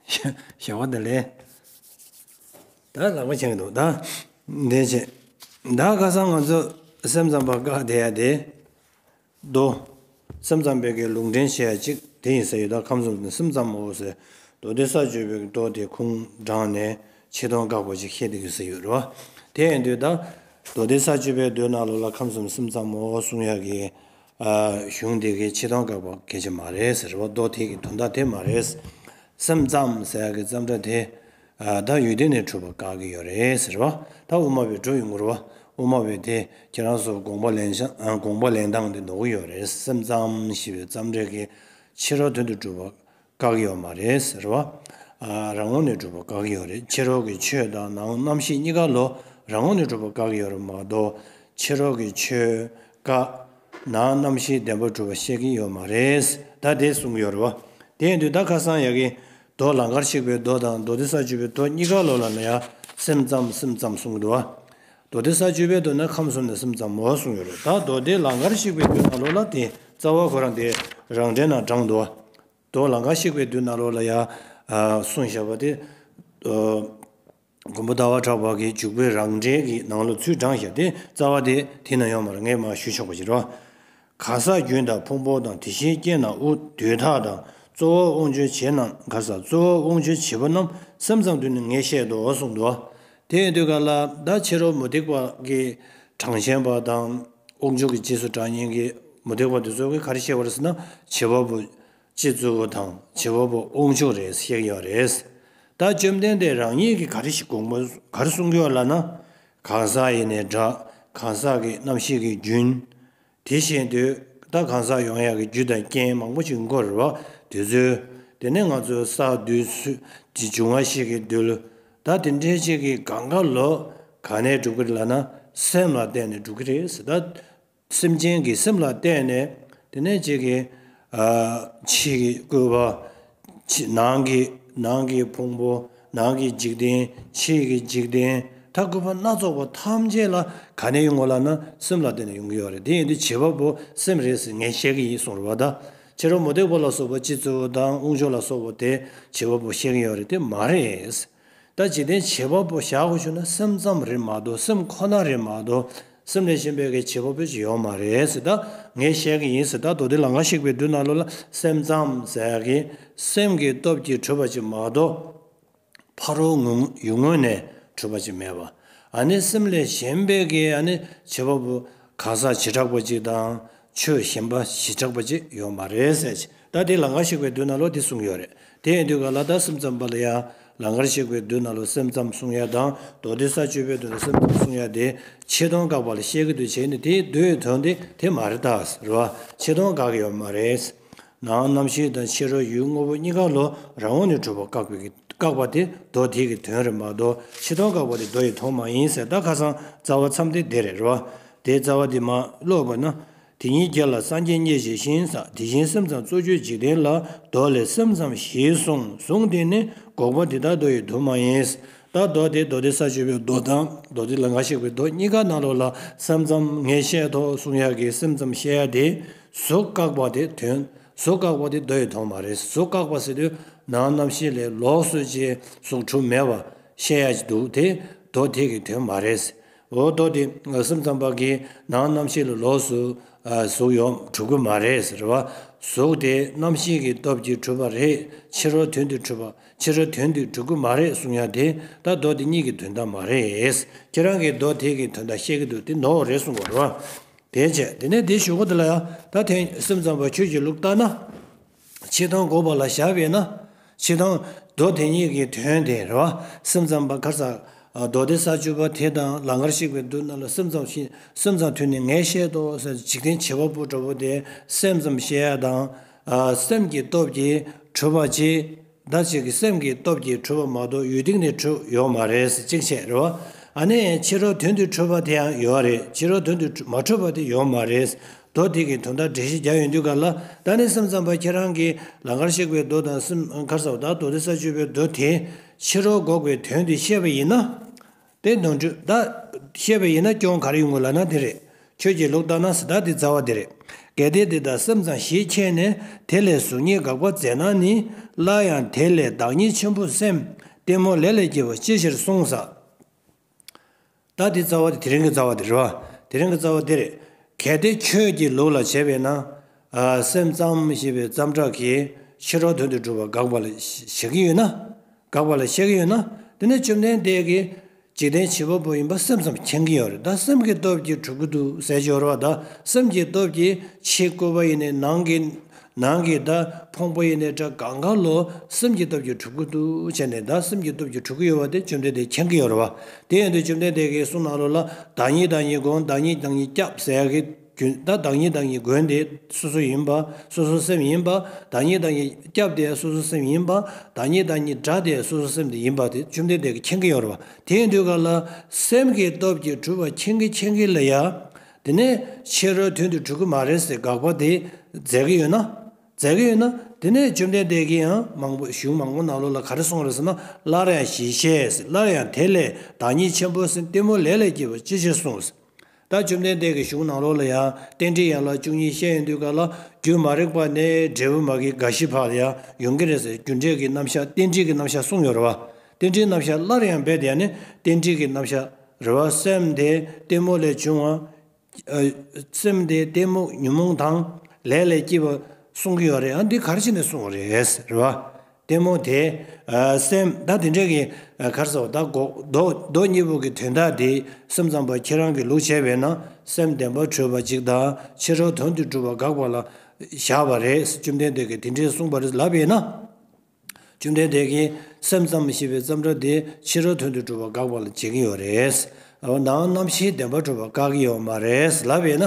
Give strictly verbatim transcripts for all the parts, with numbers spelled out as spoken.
ཞེས་པ་དེ་ལས། ད་ལག་པ་འཆང་གི་འདུག་ད་འདི་བྱས། ད་ཁ་སང་ང་ཚོ་སེམས་ཙམ་པ་བཀག་བསྡད་ཡ་དེ། མདོ། སེམས་ཙམ་པའི་གི་ལུང་འདྲེན་བྱེད་ཡ་གཅིག་དེ་ཡིན་ས་ཡོད། ད་ཁམས་གསུམ་ནི་སེམས་ཙམ་མོ་ཟེར། མདོ་སྡེ་ས་བཅུ་པའི་གི་མདོ་དེ་ཁུངས་དྲངས་ནས་ཕྱི་དོན་བཀག་པ་ཅིག་བཤད་དེ་ཡོད་ས་ཡོད་རེད་བ། དེ་ཡིན་དུས་ད། མདོ་སྡེ་ས་བཅུ་པའི་མདོའི་ནང་ལོགས་ལ་ཁམས་གསུམ་སེམས་ཙམ་མོ་གསུང་ཡ་གི། ཨ། གཞུང་དེ་གི་ཕྱི་དོན་བཀག་པ་གལ་ཆེ་མ་རེད་ཟེར་བ། མདོ་དེ་གི་དོན་དག་དེ་མ་རེད། སེམས་ཙམ་ཟེར་ཡ་གི་ཙམ་སྒྲ་དེ། ཨ། ད་ཡུལ་དེ་ནས་གྲུབ་པ་བཀག་གི་ཡོད་རེད་ཟེར་བ། ད་དབུ་མ་པའི་གྲུབ་ཡོང་གི་རེད་བ། དབུ་མ་པའི་དེ་ཁྱེད་རང་ཚོ་དགོངས་པ་ལེན་ཤ། ཨ། དགོངས་པ་ལེན་སྟངས་དེ་ནོར་གི་ཡོད་རེད། སེམས་ཙམ་ཞེས་པའི་ཙམ་སྒྲ་གི་ཕྱི་རོལ་དོན་དུ་གྲུབ་པ་བཀག་གི་ཡོད་མ་རེད་ཟེར་བ། ཨ། རང་ངོས་ནས་གྲུབ་པ་བཀག་གི་ཡོད་རེད། ཕྱི་རོལ་གྱི་ཆོས་དང་ནང་རྣམ་ཤེས་གཉིས་ཀ་ལོ་རང་ངོས་ནས་གྲུབ་པ་བཀག་གི་ཡོད་རེད་མ་གཏོགས། ཕྱི་རོལ་གྱི་ཆོས་བཀག་ནང་རྣམ་ཤེས་བདེན་པར་གྲུབ་པ་བཤད་ཀྱི་ཡོད་མ་རེད། ད་དེ་གསུང་གི་ཡོད་རེད་བ། དེ་ཡིན་དུས་ད་ཁ་སང་ཡ་གི་མདོ་ལང་ཀར་གཤེགས་པའི་མདོ་དང་མདོ་སྡེ་ས་བཅུ་པའི་མདོ་གཉིས་ཀ་ལོགས་ལ་ན་ཡ་སེམས་ཙམ་སེམས་ཙམ་གསུང་གི་འདུག་བ། མདོ་སྡེ་ས་བཅུ་པའི་མདོ་ན་ཁམས་གསུམ་ནས་སེམས་ཙམ་མོ་གསུང་ཡོད་རེད། ད་མདོ་སྡེ་ལང་ཀར་གཤེགས་པའི་མདོའི་ནང་ལོགས་ལ་དེ་རྩ་བ་ཁོ་རང་དེ་རང་འགྲེལ་ནང་དྲངས་འདུག་བ། མདོ་ལང་ཀར་གཤེགས་པའི་མདོའི་ནང་ལོགས་ལ་ཡ། ཨ། གསུངས་བཞག་པ་དེ། ཨ། མགོན་པོ་ཟླ་བ་གྲགས་པ་གི་འཇུག་པའི་རང་འགྲེལ་གྱི་ནང་ལོགས་ཚུར་དྲངས་བཞག་སྟེ། རྩ་བ་དེ་དེ་ན་ཡོད་མ་རེད། ངས་མར་ཞུ་ཆོག་པ་ཞིག་རེད། གང་ཟག་རྒྱུན་དང་ཕུང་པོ་དང་། དེ་བཞིན་སྐྱེ་རྣམས་དབུ་དུས་མཐའ་དང་། གཙོ་བོ་དབང་ཕྱུག་བྱེད་རྣམས། གང་ཟག་གཙོ་བོ་དབང་ཕྱུག་བྱེད་པོ་རྣམས། སེམས་ཙམ་དུ་ནི་ངས་བཤད་དོ་གསུངས་འདུག་དེ་ཡིན་དུས་ག་ལ་ད་ཕྱི་རོལ་མུ་སྟེགས་པ་གི་གྲངས་ཅན་པ་དང་། དབང་ཕྱུག་གི་རྗེས་སུ་འབྲང་མཁན་གྱི་མུ་སྟེགས་པ་དེ་ཚོ་གིས་ག་རེ་བཤད་པ་རེད་ཟེར་ན། བྱེད་པ་པོ་སྤྱི་གཙུག་པུ་དང་། བྱེད་པ་པོ་དབང་ཕྱུག་རེད་བཤད་ཀྱི་ཡོད་རེད། ད་བཅོམ་ལྡན་འདས་རང་ཉིད་ཀྱིས་ག་རེ་ཞིག་དགོངས་པ་ག་རེ་གསུང་གི་ཡོད་ལབ་ན། གང་ཟག་ཡིན་ནའི་འདྲ། གང་ཟག་གི་རྣམ་ཤེས་ཀྱི་རྒྱུན། དེ་བཞིན་དུ་ད་གང་ཟག་ཡོང་ཡག་གི་རྒྱུ་དང་རྐྱེན་མང་པོ་ཞིག་ཡོང་གི་ཡོད་རེད་བ། དེ་ཚོའི། དེ་ནས་ང་ཚོའི་ས་རྡུལ་སུ་དེ་འབྱུང་བ་ཞིག་གི་རྡུལ། ད་དེ་འདྲའི་ཅིག་གི་གང་ག་ལོ་ག་ནས་གྲུབ་ཀྱི་རེད་ལབ་ན། སེམས་ལ་བརྟེན་ནས་གྲུབ་ཀྱི་རེད་ཟེར། ད་སེམས་ཅན་གྱི་སེམས་ལ་བརྟེན་ནས། དེ་ནས་ཅིག་གི། ཨ། ཕྱི་གི་བཀོད་པ། ཕྱི། ནང་གི། ནང་གི་ཕུང་པོ། ནང་གི་འཇིག་རྟེན། ཕྱི་གི་འཇིག་རྟེན། ད་བཀོད་པ་སྣ་ཚོགས་པ་ཐམས་ཅད་ལ་ག་ནས་ཡོང་གི་ལབ་ན། སེམས་ལ་བརྟེན་ནས་ཡོང་གི་ཡོད་རེད། དེ་ཡིན་དུས་བྱེད་པ་པོ་སེམས་རེད་ཟེར་ངས་བཤད་ཀྱི་ཡིན་གསུངས་རེད་བ། ད་ཕྱི་རོལ་མུ་སྟེགས་པ་ལ་སོགས་པ་སྤྱི་གཙུག་པུ་དང་དབང་ཕྱུག་ལ་སོགས་པ་དེ་བྱེད་པ་པོ་བཤད་ཀྱི་ཡོད་རེད། དེ་མ་རེད། ད་འཇིག་རྟེན་བྱེད་པ་པོ་བཞག་དགོས་བྱུང་ན་སེམས་ཙམ་རེད་མ་གཏོགས། སེམས་ཁོ་ན་རེད་མ་གཏོགས། སེམས་ལས་གཞན་པའི་གི་བྱེད་པ་པོ་ཅིག་ཡོད་མ་རེད་ཟེར། ད་ངས་བཤད་ཀྱི་ཡིན་ཟེར། ད་མདོ་སྡེ་ལང་ཀར་གཤེགས་པའི་མདོའི་ནང་ལོགས་ལ་སེམས་ཙམ་ཟེར་ཡག་གི་སེམས་ཀྱི་སྟོབས་ཀྱིས་གྲུབ་པ་ཅིག་མ་གཏོགས། ཕ་རོལ་ངོ་ཡུལ་ངོ་ནས་གྲུབ་པ་ཅིག་མེད་པ། ཨ་ནི་སེམས་ལས་གཞན་པའི་གི་ཨ་ནི་བྱེད་པ་པོ་གང་ཟག་བྱེ་བྲག་པ་ཅིག་དང་། ཆོས་གཞན་པ་བྱེ་བྲག་པ་ཅིག་ཡོད་མ་རེད་ཟེར་ཅིག་ད་དེ་ལང་ཀར་གཤེགས་པའི་མདོའི་ནང་ལོགས་དེ་གསུངས་ཡོད་རེད། དེ་ཡིན་དུས་ག་ལ་ད་སེམས་ཙམ་པ་ལ་ཡང་། ལང་ཀར་གཤེགས་པའི་མདོའི་ནང་ལོགས་སེམས་ཙམ་གསུང་ཡ་དང་། མདོ་སྡེ་ས་བཅུ་པའི་མདོ་ནས་སེམས་ཙམ་གསུང་ཡ་དེ་ཕྱི་དོན་བཀག་པ་ལ་བཤད་ཀྱི་འདུག་བྱས་ནས། དེའི་མདོའི་དོན་དེ་དེ་མ་རེད་ད་ཟེར་བ། ཕྱི་དོན་བཀག་གི་ཡོད་མ་རེད། ནང་རྣམ་ཤེས་དང་ཕྱི་རོལ་ཡུལ་དངོས་པོ་གཉིས་ཀ་ལོ་རང་ངོས་ནས་གྲུབ་པ་བཀག་པའི་བཀག་པ་དེ་མདོ་དེ་གི་དོན་རེད་མ་གཏོགས། ཕྱི་དོན་བཀག་པ་དེ་མདོ་ཡི་དོན་མ་ཡིན་ཟེར། ད་ཁ་སང་རྩ་བ་མཚམས་དེ་དེ་རེད་རེད་བ། དེའི་རྩ་བ་དེ་མ་ཀློག་པ་ན། དེ་ཉིད་རྒྱལ་ལ་སངས་རྒྱས་མཉེས་བྱས་ཤིང་ཟེར། དེ་བཞིན་སེམས་ཙམ་གཙོ་ཆོས་འཇིག་རྟེན་ལ། མདོ་ལས་སེམས་ཙམ་ཞེས་གསུངས། གསུངས་དེ་ནི་འགོག་པ་འདི་དག་མདོ་ཡི་དོན་མ་ཡིན། ད་མདོ་དེ་མདོ་སྡེ་ས་བཅུ་པའི་མདོ་དང་མདོ་སྡེ་ལང་ཀར་གཤེགས་པའི་མདོ་གཉིས་ཀ་ནང་ལོགས་ལ་སེམས་ཙམ་ངས་བཤད་དོ་གསུང་ཡག་གི་སེམས་ཙམ་བཤད་ཡ་དེ་གཟུགས་བཀག་པ་དེ་དོན། གཟུགས་བཀག་པ་དེ་མདོ་ཡི་དོན་མ་རེད། གཟུགས་བཀག་པ་ཟེར་དུས་ནང་རྣམ་ཤེས་ལས་ལོགས་སུ་ཅིག་གཟུགས་གྲུབ་མེད་པ་བཤད་ཡ་ཅིག་འདུག་དེ་མདོ་དེ་གི་དོན་མ་རེད། འོ་མདོ་དེ་སེམས་ཙམ་པ་གིས་ནང་རྣམ་ཤེས་ལས་ལོགས་སུ་ཨ་གཟུགས་ཡོང་གྲུབ་ཀྱི་མ་རེད་ཟེར་བ། གཟུགས་དེ་རྣམ་ཤེས་ཀྱི་སྟོབས་ཀྱིས་གྲུབ་པ་རེད། ཕྱི་རོལ་དོན་དུ་གྲུབ་པ། ཕྱི་རོལ་དོན་དུ་གྲུབ་ཀྱི་མ་རེད་གསུང་ཡ་དེ། ད་མདོ་དེ་གཉིས་ཀྱི་དོན་དག་མ་རེད། ཁྱེད་རང་གིས་མདོ་དེ་གི་དོན་དག་བཤད་ཀྱི་འདུག་དེ་ནོར་བ་རེད་གསུང་དགོས་རེད་བ། དེ་བྱས་དེ་ནས་དེ་ཞུ་གོ་དེ་ལ་ཡང་ད་དེ་སེམས་ཙམ་པ་ཁྱོད་ཀྱི་ལུགས་ལྟར་ན། ཕྱི་དོན་འགོག་པ་ལ་བཞག་པས་ན། ཕྱི་དོན་མདོ་དེ་གཉིས་ཀྱི་དོན་དེ་རེད་བ། སེམས་ཙམ་པ་ག་རེ་ཟེར། མདོ་སྡེ་ས་བཅུ་པ་དེ་དང་ལང་ཀར་གཤེགས་པའི་མདོ་ནང་ལ་སེམས་ཙམ་ཞེས། སེམས་ཙམ་དུ་ནི་ངས་བཤད་དོ་ཟེར། འཇིག་རྟེན་བྱེད་པ་པོ་འདྲ་པོ་དེ་སེམས་ཙམ་བཤད་ཡ་དང་། ཨ་སེམས་ཀྱི་སྟོབས་ཀྱིས་གྲུབ་པ་ཅིག་ད་ཅིག་གི་སེམས་ཀྱི་སྟོབས་ཀྱིས་གྲུབ་པ་མ་གཏོགས་ཡུལ་སྟེང་ནས་གྲུབ་ཡོད་མ་རེད་ཟེར་གཅིག་བྱས་རེད་བ། ཨ་ནི་ཕྱི་རོལ་དོན་དུ་གྲུབ་པ་དེ་ཡང་ཡོད་རེད། ཕྱི་རོལ་དོན་དུ་མ་གྲུབ་པ་དེ་ཡོད་མ་རེད། མདོ་དེ་གི་དོན་དག་འགྲེལ་བཤད་རྒྱག་ཡོང་དུས་ག་ལ། ད་ནི་སེམས་ཙམ་པ་ཁྱེད་རང་གིས་ལང་ཀར་གཤེགས་པའི་མདོ་དང་སེམས་ག་རེ་ཟེར་བ། ད་མདོ་སྡེ་ས་བཅུ་པའི་མདོ་དེ་ཕྱི་རོལ་འགོག་པའི་དོན་དེ་བཤད་པ་ཡིན་ན། དེ་ནོར་འཁྲུལ་ད་བཤད་པ་ཡིན་ན་སྐྱོན་ག་རེ་ཡོང་གི་ལབ་ན་དེ་རེད། ཁྱོད་ཀྱི་ལུགས་ལྟར་ན་ཟེར། ད་དེ་རྩ་བ་དེ་རེད། གལ་ཏེ་འདི་ལྟར་སེམས་ཙམ་ཞེས་མཁྱེན་ནས། དེ་ལས་གཟུགས་བརྙན་དགག་པ་མཛད་ན་ནི། སླར་ཡང་དེ་ལས་བདག་ཉིད་ཆེན་པོ་སེམས། གཏི་མུག་ལས་ལས་སྐྱེས་པ་ཅི་ཕྱིར་གསུངས་ས། ད་འདི་རྩ་བ་དེ་དེ་རིང་གི་རྩ་བ་དེ་རེད་བ། དེ་རིང་གི་རྩ་བ་དེ་རེད། གལ་ཏེ་ཆོས་ཀྱི་ལུགས་ལ་བྱས་པས་ན། ཨ། སེམས་ཙམ་ཞེས་པའི་ཙམ་དྲག་གིས་ཕྱི་རོལ་དོན་དུ་གྲུབ་པ་དགག་པ་ལ་བཞག་གི་ཡོད་ན། དགག་པ་ལ་བཤད་ཀྱི་ཡོད་ན། དེ་ནས་བཅོམ་ལྡན་འདས་ཀྱིས་འཇིག་རྟེན་བྱེད་པ་པོ་ཡིན་པ་སེམས་ཙམ་མཁྱེན་གྱི་ཡོད་རེད། ད་སེམས་ཀྱི་སྟོབས་ཀྱིས་གྲུབ་ཀྱི་འདུག་ཟེར་གྱི་ཡོད་རེད་བ། ད་སེམས་ཀྱི་སྟོབས་ཀྱིས་ཕྱི་སྐུད་པ་ཡིན་ནའི་ནང་གི། ནང་གི་ད་ཕུང་པོ་ཡིན་ནའི་འདྲ། གང་ག་ལོ་སེམས་ཀྱི་སྟོབས་ཀྱིས་གྲུབ་ཀྱི་འདུག་བྱས་ནས། ད་སེམས་ཀྱི་སྟོབས་ཀྱིས་གྲུབ་ཀྱི་ཡོད་པ་དེ་བཅོམ་ལྡན་འདས་མཁྱེན་གྱི་ཡོད་རེད་བ། དེ་ཡིན་དུས་བཅོམ་ལྡན་འདས་ཀྱིས་གསུངས་གནང་ལོ་ལ། བདག་ཉིད་བདག་ཉིད་མགོན། བདག་ཉིད་བདག་ཉིད་སྐྱབས་ཟེར་ཡག་གི་རྒྱུན། ད་བདག་ཉིད་བདག་ཉིད་མགོན་དེ་སོ་སོ་ཡིན་པ། སོ་སོ་སེམས་ཡིན་པ། བདག་ཉིད་བདག་ཉིད་སྐྱབས་དེ་སོ་སོ་སེམས་ཡིན་པ། བདག་ཉིད་བདག་ཉིད་དགྲ་དེ་སོ་སོ་སེམས་དེ་ཡིན་པ་དེ་བཅོམ་ལྡན་འདས་ཀྱིས་མཁྱེན་གྱི་ཡོད་རེད་བ། དེ་ཡིན་དུས་ག་ལ་སེམས་ཀྱི་སྟོབས་ཀྱིས་གྲུབ་པ་མཁྱེན་གྱི་མཁྱེན་གྱི་ལ་ཡ། དེ་ནས་ཕྱི་རོལ་དོན་དུ་གྲུབ་ཀྱི་མ་རེད་ཟེར་དགག་པ་དེ་མཛད་ཀྱི་ཡོད་ན། མཛད་ཀྱི་ཡོད་ན། དེ་ནས་བཅོམ་ལྡན་འདས་ཀྱིས་ཡང་མང་པོ། གཞུང་མང་པོ་ནང་ལོགས་ལ་ག་རེ་གསུངས་རེད་ཟེར་ན། སླར་ཡང་ཞེས་བཤད། སླར་ཡང་དེ་ལས་བདག་ཉིད་ཆེན་པོ་སེམས། གཏི་མུག་ལས་ལས་སྐྱེས་པ་ཅི་ཕྱིར་གསུངས། ད་བཅོམ་ལྡན་འདས་ཀྱི་གཞུང་ནང་ལོགས་ལ་ཡང་རྟེན་འབྲེལ་ཡན་ལག་བཅུ་གཉིས་བཤད་ཡོང་དུས་ག་ལ། རྒྱུ་མ་རིག་པ་ནས་འབྲས་བུ་མ་གི་རྒ་ཤི་བར་ཡང་ཡོང་གི་རེད་ཟེར། རྒྱུ་འབྲས་ཀྱི་རྣམ་གཞག་རྟེན་འབྲེལ་གྱི་རྣམ་གཞག་གསུངས་ཡོད་རེད་བ། རྟེན་འབྲེལ་རྣམ་གཞག་སླར་ཡང་རྦད་དེ་ཡང་ནི་རྟེན་འབྲེལ་གྱི་རྣམ་གཞག་རེད་བ། སེམས་དེ་གཏི་མུག་ལས་བྱུང་བ། ཨ། སེམས་དེ་གཏི་མུག་ཉོན་མོངས་དང་ལས་ལས་སྐྱེས་པ་གསུང་གི་ཡོད་རེད། ཨ། འདི་ག་རེ་བྱས་ནས་གསུང་བ་རེད་ཟེར་བ། གཏི་མུག་དེ། ཨ། སེམས། ད་དེ་འདྲ་གི། ཨ། ག་རེ་ཟེར་བ། ད་གོ་མདོ་མདོ་གཉིས་པོ་གི་དོན་དག་དེ་སེམས་ཙམ་པ་ཁྱེད་རང་གི་ལུགས་བྱས་པས་ན། སེམས་བདེན་པར་གྲུབ་པ་གཅིག་དང་ཕྱི་རོལ་དོན་དུ་གྲུབ་པ་དགག་པ་ལ་བཞག་པ་རེད། བཅོམ་ལྡན་འདས་ཀྱིས་དེ་འདྲའི་གསུངས་པ་རེད་ལབ་པས་ན། བཅོམ་ལྡན་འདས་ཀྱིས་སེམས་ཙམ་ཞེས་པའི་ཙམ་སྒྲ་དེ་ཕྱི་རོལ་དོན་དུ་གྲུབ་པ་དགག་པ་ལ་བྱེད་ཀྱི་ཡོད་རེད། འོ། ནང་རྣམ་ཤེས་བདེན་པར་གྲུབ་པ་བཀག་གི་ཡོད་མ་རེད་ལབ་པས་ན།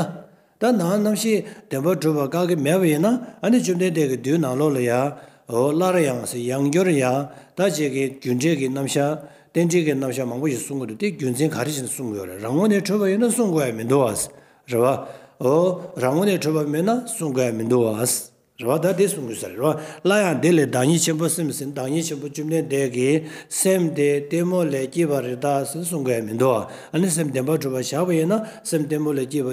ད་ནང་རྣམ་ཤེས་བདེན་པར་གྲུབ་པ་བཀག་གི་མེད་པ་ཡིན་ན། ཨ་ནི་བཅོམ་ལྡན་འདས་ཀྱི་མདོའི་ནང་ལོགས་ལ་ཡ། འོ། སླར་ཡང་ཟེར། ཡང་བསྐྱར་ཡ། ད་ཅིག་གི་རྒྱུ་འབྲས་ཀྱི་རྣམ་གཞག་རྟེན་འབྲེལ་གྱི་རྣམ་གཞག་མང་པོ་ཞིག་གསུང་གི་འདུག་དེ་རྒྱུ་མཚན་ག་རེ་བྱས་ནས་གསུང་གི་ཡོད་རེད། རང་ངོས་ནས་འཕྲོད་པ་ཡིན་ན་གསུང་དགོས་ཡ་མི་འདུག་བ། རེད་བ། འོ། རང་ངོས་ནས་འཕྲོད་པ་མེད་ན་གསུང་དགོས་ཡ་མི་འདུག་བ། རེད་བ། ད་དེ་གསུང་གི་ཟེར་རེད་བ། སླར་ཡང་དེ་ལས་བདག་ཉིད་ཆེན་པོ་སེམས་ཟེར། བདག་ཉིད་ཆེན་པོ་བཅོམ་ལྡན་འདས་ཀྱིས་སེམས་དེ་གཏི་མུག་ལས་སྐྱེས་པ་རེད་ད་ཟེར་གསུང་དགོས་ཡ་མི་འདུག་ཨ་ནི་སེམས་བདེན་པར་གྲུབ་པ་བཞག་པ་ཡིན་ན། སེམས་གཏི་མུག་ལས་སྐྱེས་པ་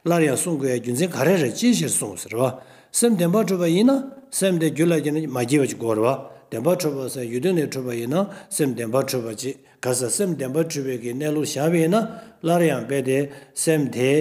སླར་ཡང་གསུང་དགོས་ཡ་རྒྱུ་མཚན་ག་རེ་རེད། ཅིའི་ཕྱིར་གསུངས་ཟེར་བ། སེམས་བདེན་པར་གྲུབ་པ་ཡིན་ན། སེམས་དེ་རྒྱུ་ལ་སྐྱེས་ནས་མ་སྐྱེས་པ་ཅིག་དགོས་རེད་བ། བདེན་པར་གྲུབ་པ་ཟེར་ཡུལ་དོན་ལས་གྲུབ་པ་ཡིན་ན། སེམས་བདེན་པར་གྲུབ་པ་ཅིག་ག་ས། སེམས་བདེན་པར་གྲུབ་པའི་གི་གནས་ལུགས་བཞག་པ་ཡིན་ན། སླར་ཡང་རྦད་དེ་སེམས་དེ།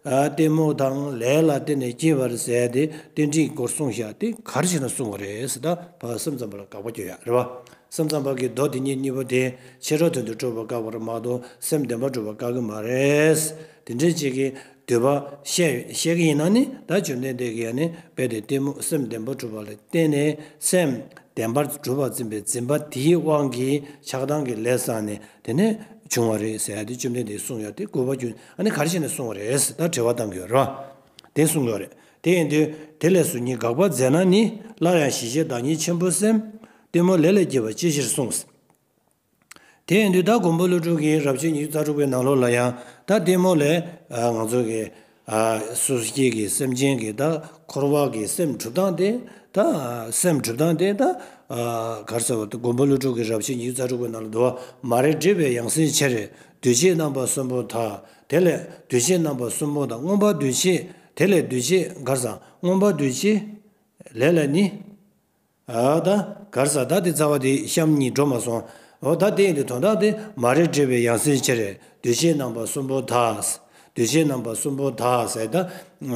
ཨ། གཏི་མུག་དང་ལས་ལ་བརྟེན་ནས་སྐྱེས་པ་རེད་ཟེར་ཏེ་རྟེན་འབྲེལ་གྱི་སྐོར་གསུངས་བཞག་དེ་ག་རེ་བྱས་ནས་གསུངས་པ་རེད་ཟེར། ད་ཕར་སེམས་ཙམ་པ་ལ་དགག་པ་རྒྱག་ཡ་རེད་བ། སེམས་ཙམ་པ་གི་མདོ་དེ་གཉིས་གཉིས་པོ་དེ་ཕྱི་རོལ་དོན་དུ་གྲུབ་པ་བཀག་པ་རེད་མ་གཏོགས། སེམས་བདེན་པར་གྲུབ་པ་བཀག་གི་མ་རེད། དེ་འདྲའི་ཅིག་གི་འདོད་པ་བཤད་བཤད་ཀྱི་ཡིན་ན་ནི། ད་བཅོམ་ལྡན་འདས་ཀྱིས་ཡང་ནི་རྦད་དེ་གཏི་མུག་སེམས་བདེན་པར་གྲུབ་པ་ལ་བརྟེན་ནས་སེམས་བདེན་པར་གྲུབ་པར་འཛིན་པའི་འཛིན་པ་དེའི་དབང་གིས་ཆགས་སྡང་གི་ལས་བསགས་ནས། དེ་ནས་བྱུང་བ་རེད་ཟེར་ཡ་དེ་བཅོམ་ལྡན་འདས་གསུངས་ཡ་དེ། དགོས་པ་རྒྱུ། ཨ་ནི་ག་རེ་བྱས་ནས་གསུངས་པ་རེད་ཟེར་ད་དྲི་བ་བཏང་གི་ཡོད་རེད་བ། དེ་གསུངས་ཡོད་རེད། དེ་ཡིན་དུས་དེ་ལས་གཟུགས་བརྙན་དགག་པ་མཛད་ན་ནི། སླར་ཡང་ཞེས་བཤད་བདག་ཉིད་ཆེན་པོ་སེམས། གཏི་མུག་ལས་ལས་སྐྱེས་པ་ཅི་ཕྱིར་གསུངས། དེ་ཡིན་དུས་ད་མགོན་པོ་ཀླུ་སྒྲུབ་ཀྱིས་རབ་བྱེད་ཉི་ཤུ་རྩ་དྲུག་པའི་ནང་ལོགས་ལ་ཡང་། ད་གཏི་མུག་ལས། ཨ། ང་ཚོ་གི། ཨ། སོ་སོ་སྐྱེ་གི་སེམས་ཅན་གྱི་ད་འཁོར་བ་གི་སེམས་སྒྲུབ་སྟངས་དེ། ད་སེམས་སྒྲུབ་སྟངས་དེ་ད། ཨ། ག་རེ་ཟེར་བ། ད་མགོན་པོ་ཀླུ་སྒྲུབ་ཀྱི་རབ་བྱེད་ཉི་ཤུ་རྩ་དྲུག་པའི་ནང་ལ་འདུག་བ། མ་རིག་སྒྲིབ་པའི་ཡང་སྲིད་ཕྱིར། འདུས་བྱས་རྣམ་པ་གསུམ་པོ་དག་དེ་ལས་འདུས་བྱས་རྣམ་པ་གསུམ་པོ་དག་མངོན་པར་འདུས་བྱས། དེ་ལས་འདུས་བྱས། ག་རེ་ཟེར། མངོན་པར་འདུས་བྱས་ལས་ལ་ནི། ཨ། ད་ག་རེ་ཟེར། ད་དེ་རྩ་བ་དེ་གཤམ་གཉིས་འགྲོ་མ་སོང་། འོ། ད་དེ་ཡིན་དུས་དོན་དག་དེ་མ་རིག་སྒྲིབ་པའི་ཡང་སྲིད་ཕྱིར། འདུས་བྱས་རྣམ་པ་གསུམ་པོ་དག་འདུས་བྱས་རྣམ་པ་གསུམ་པོ་དག་ཟེར། ད་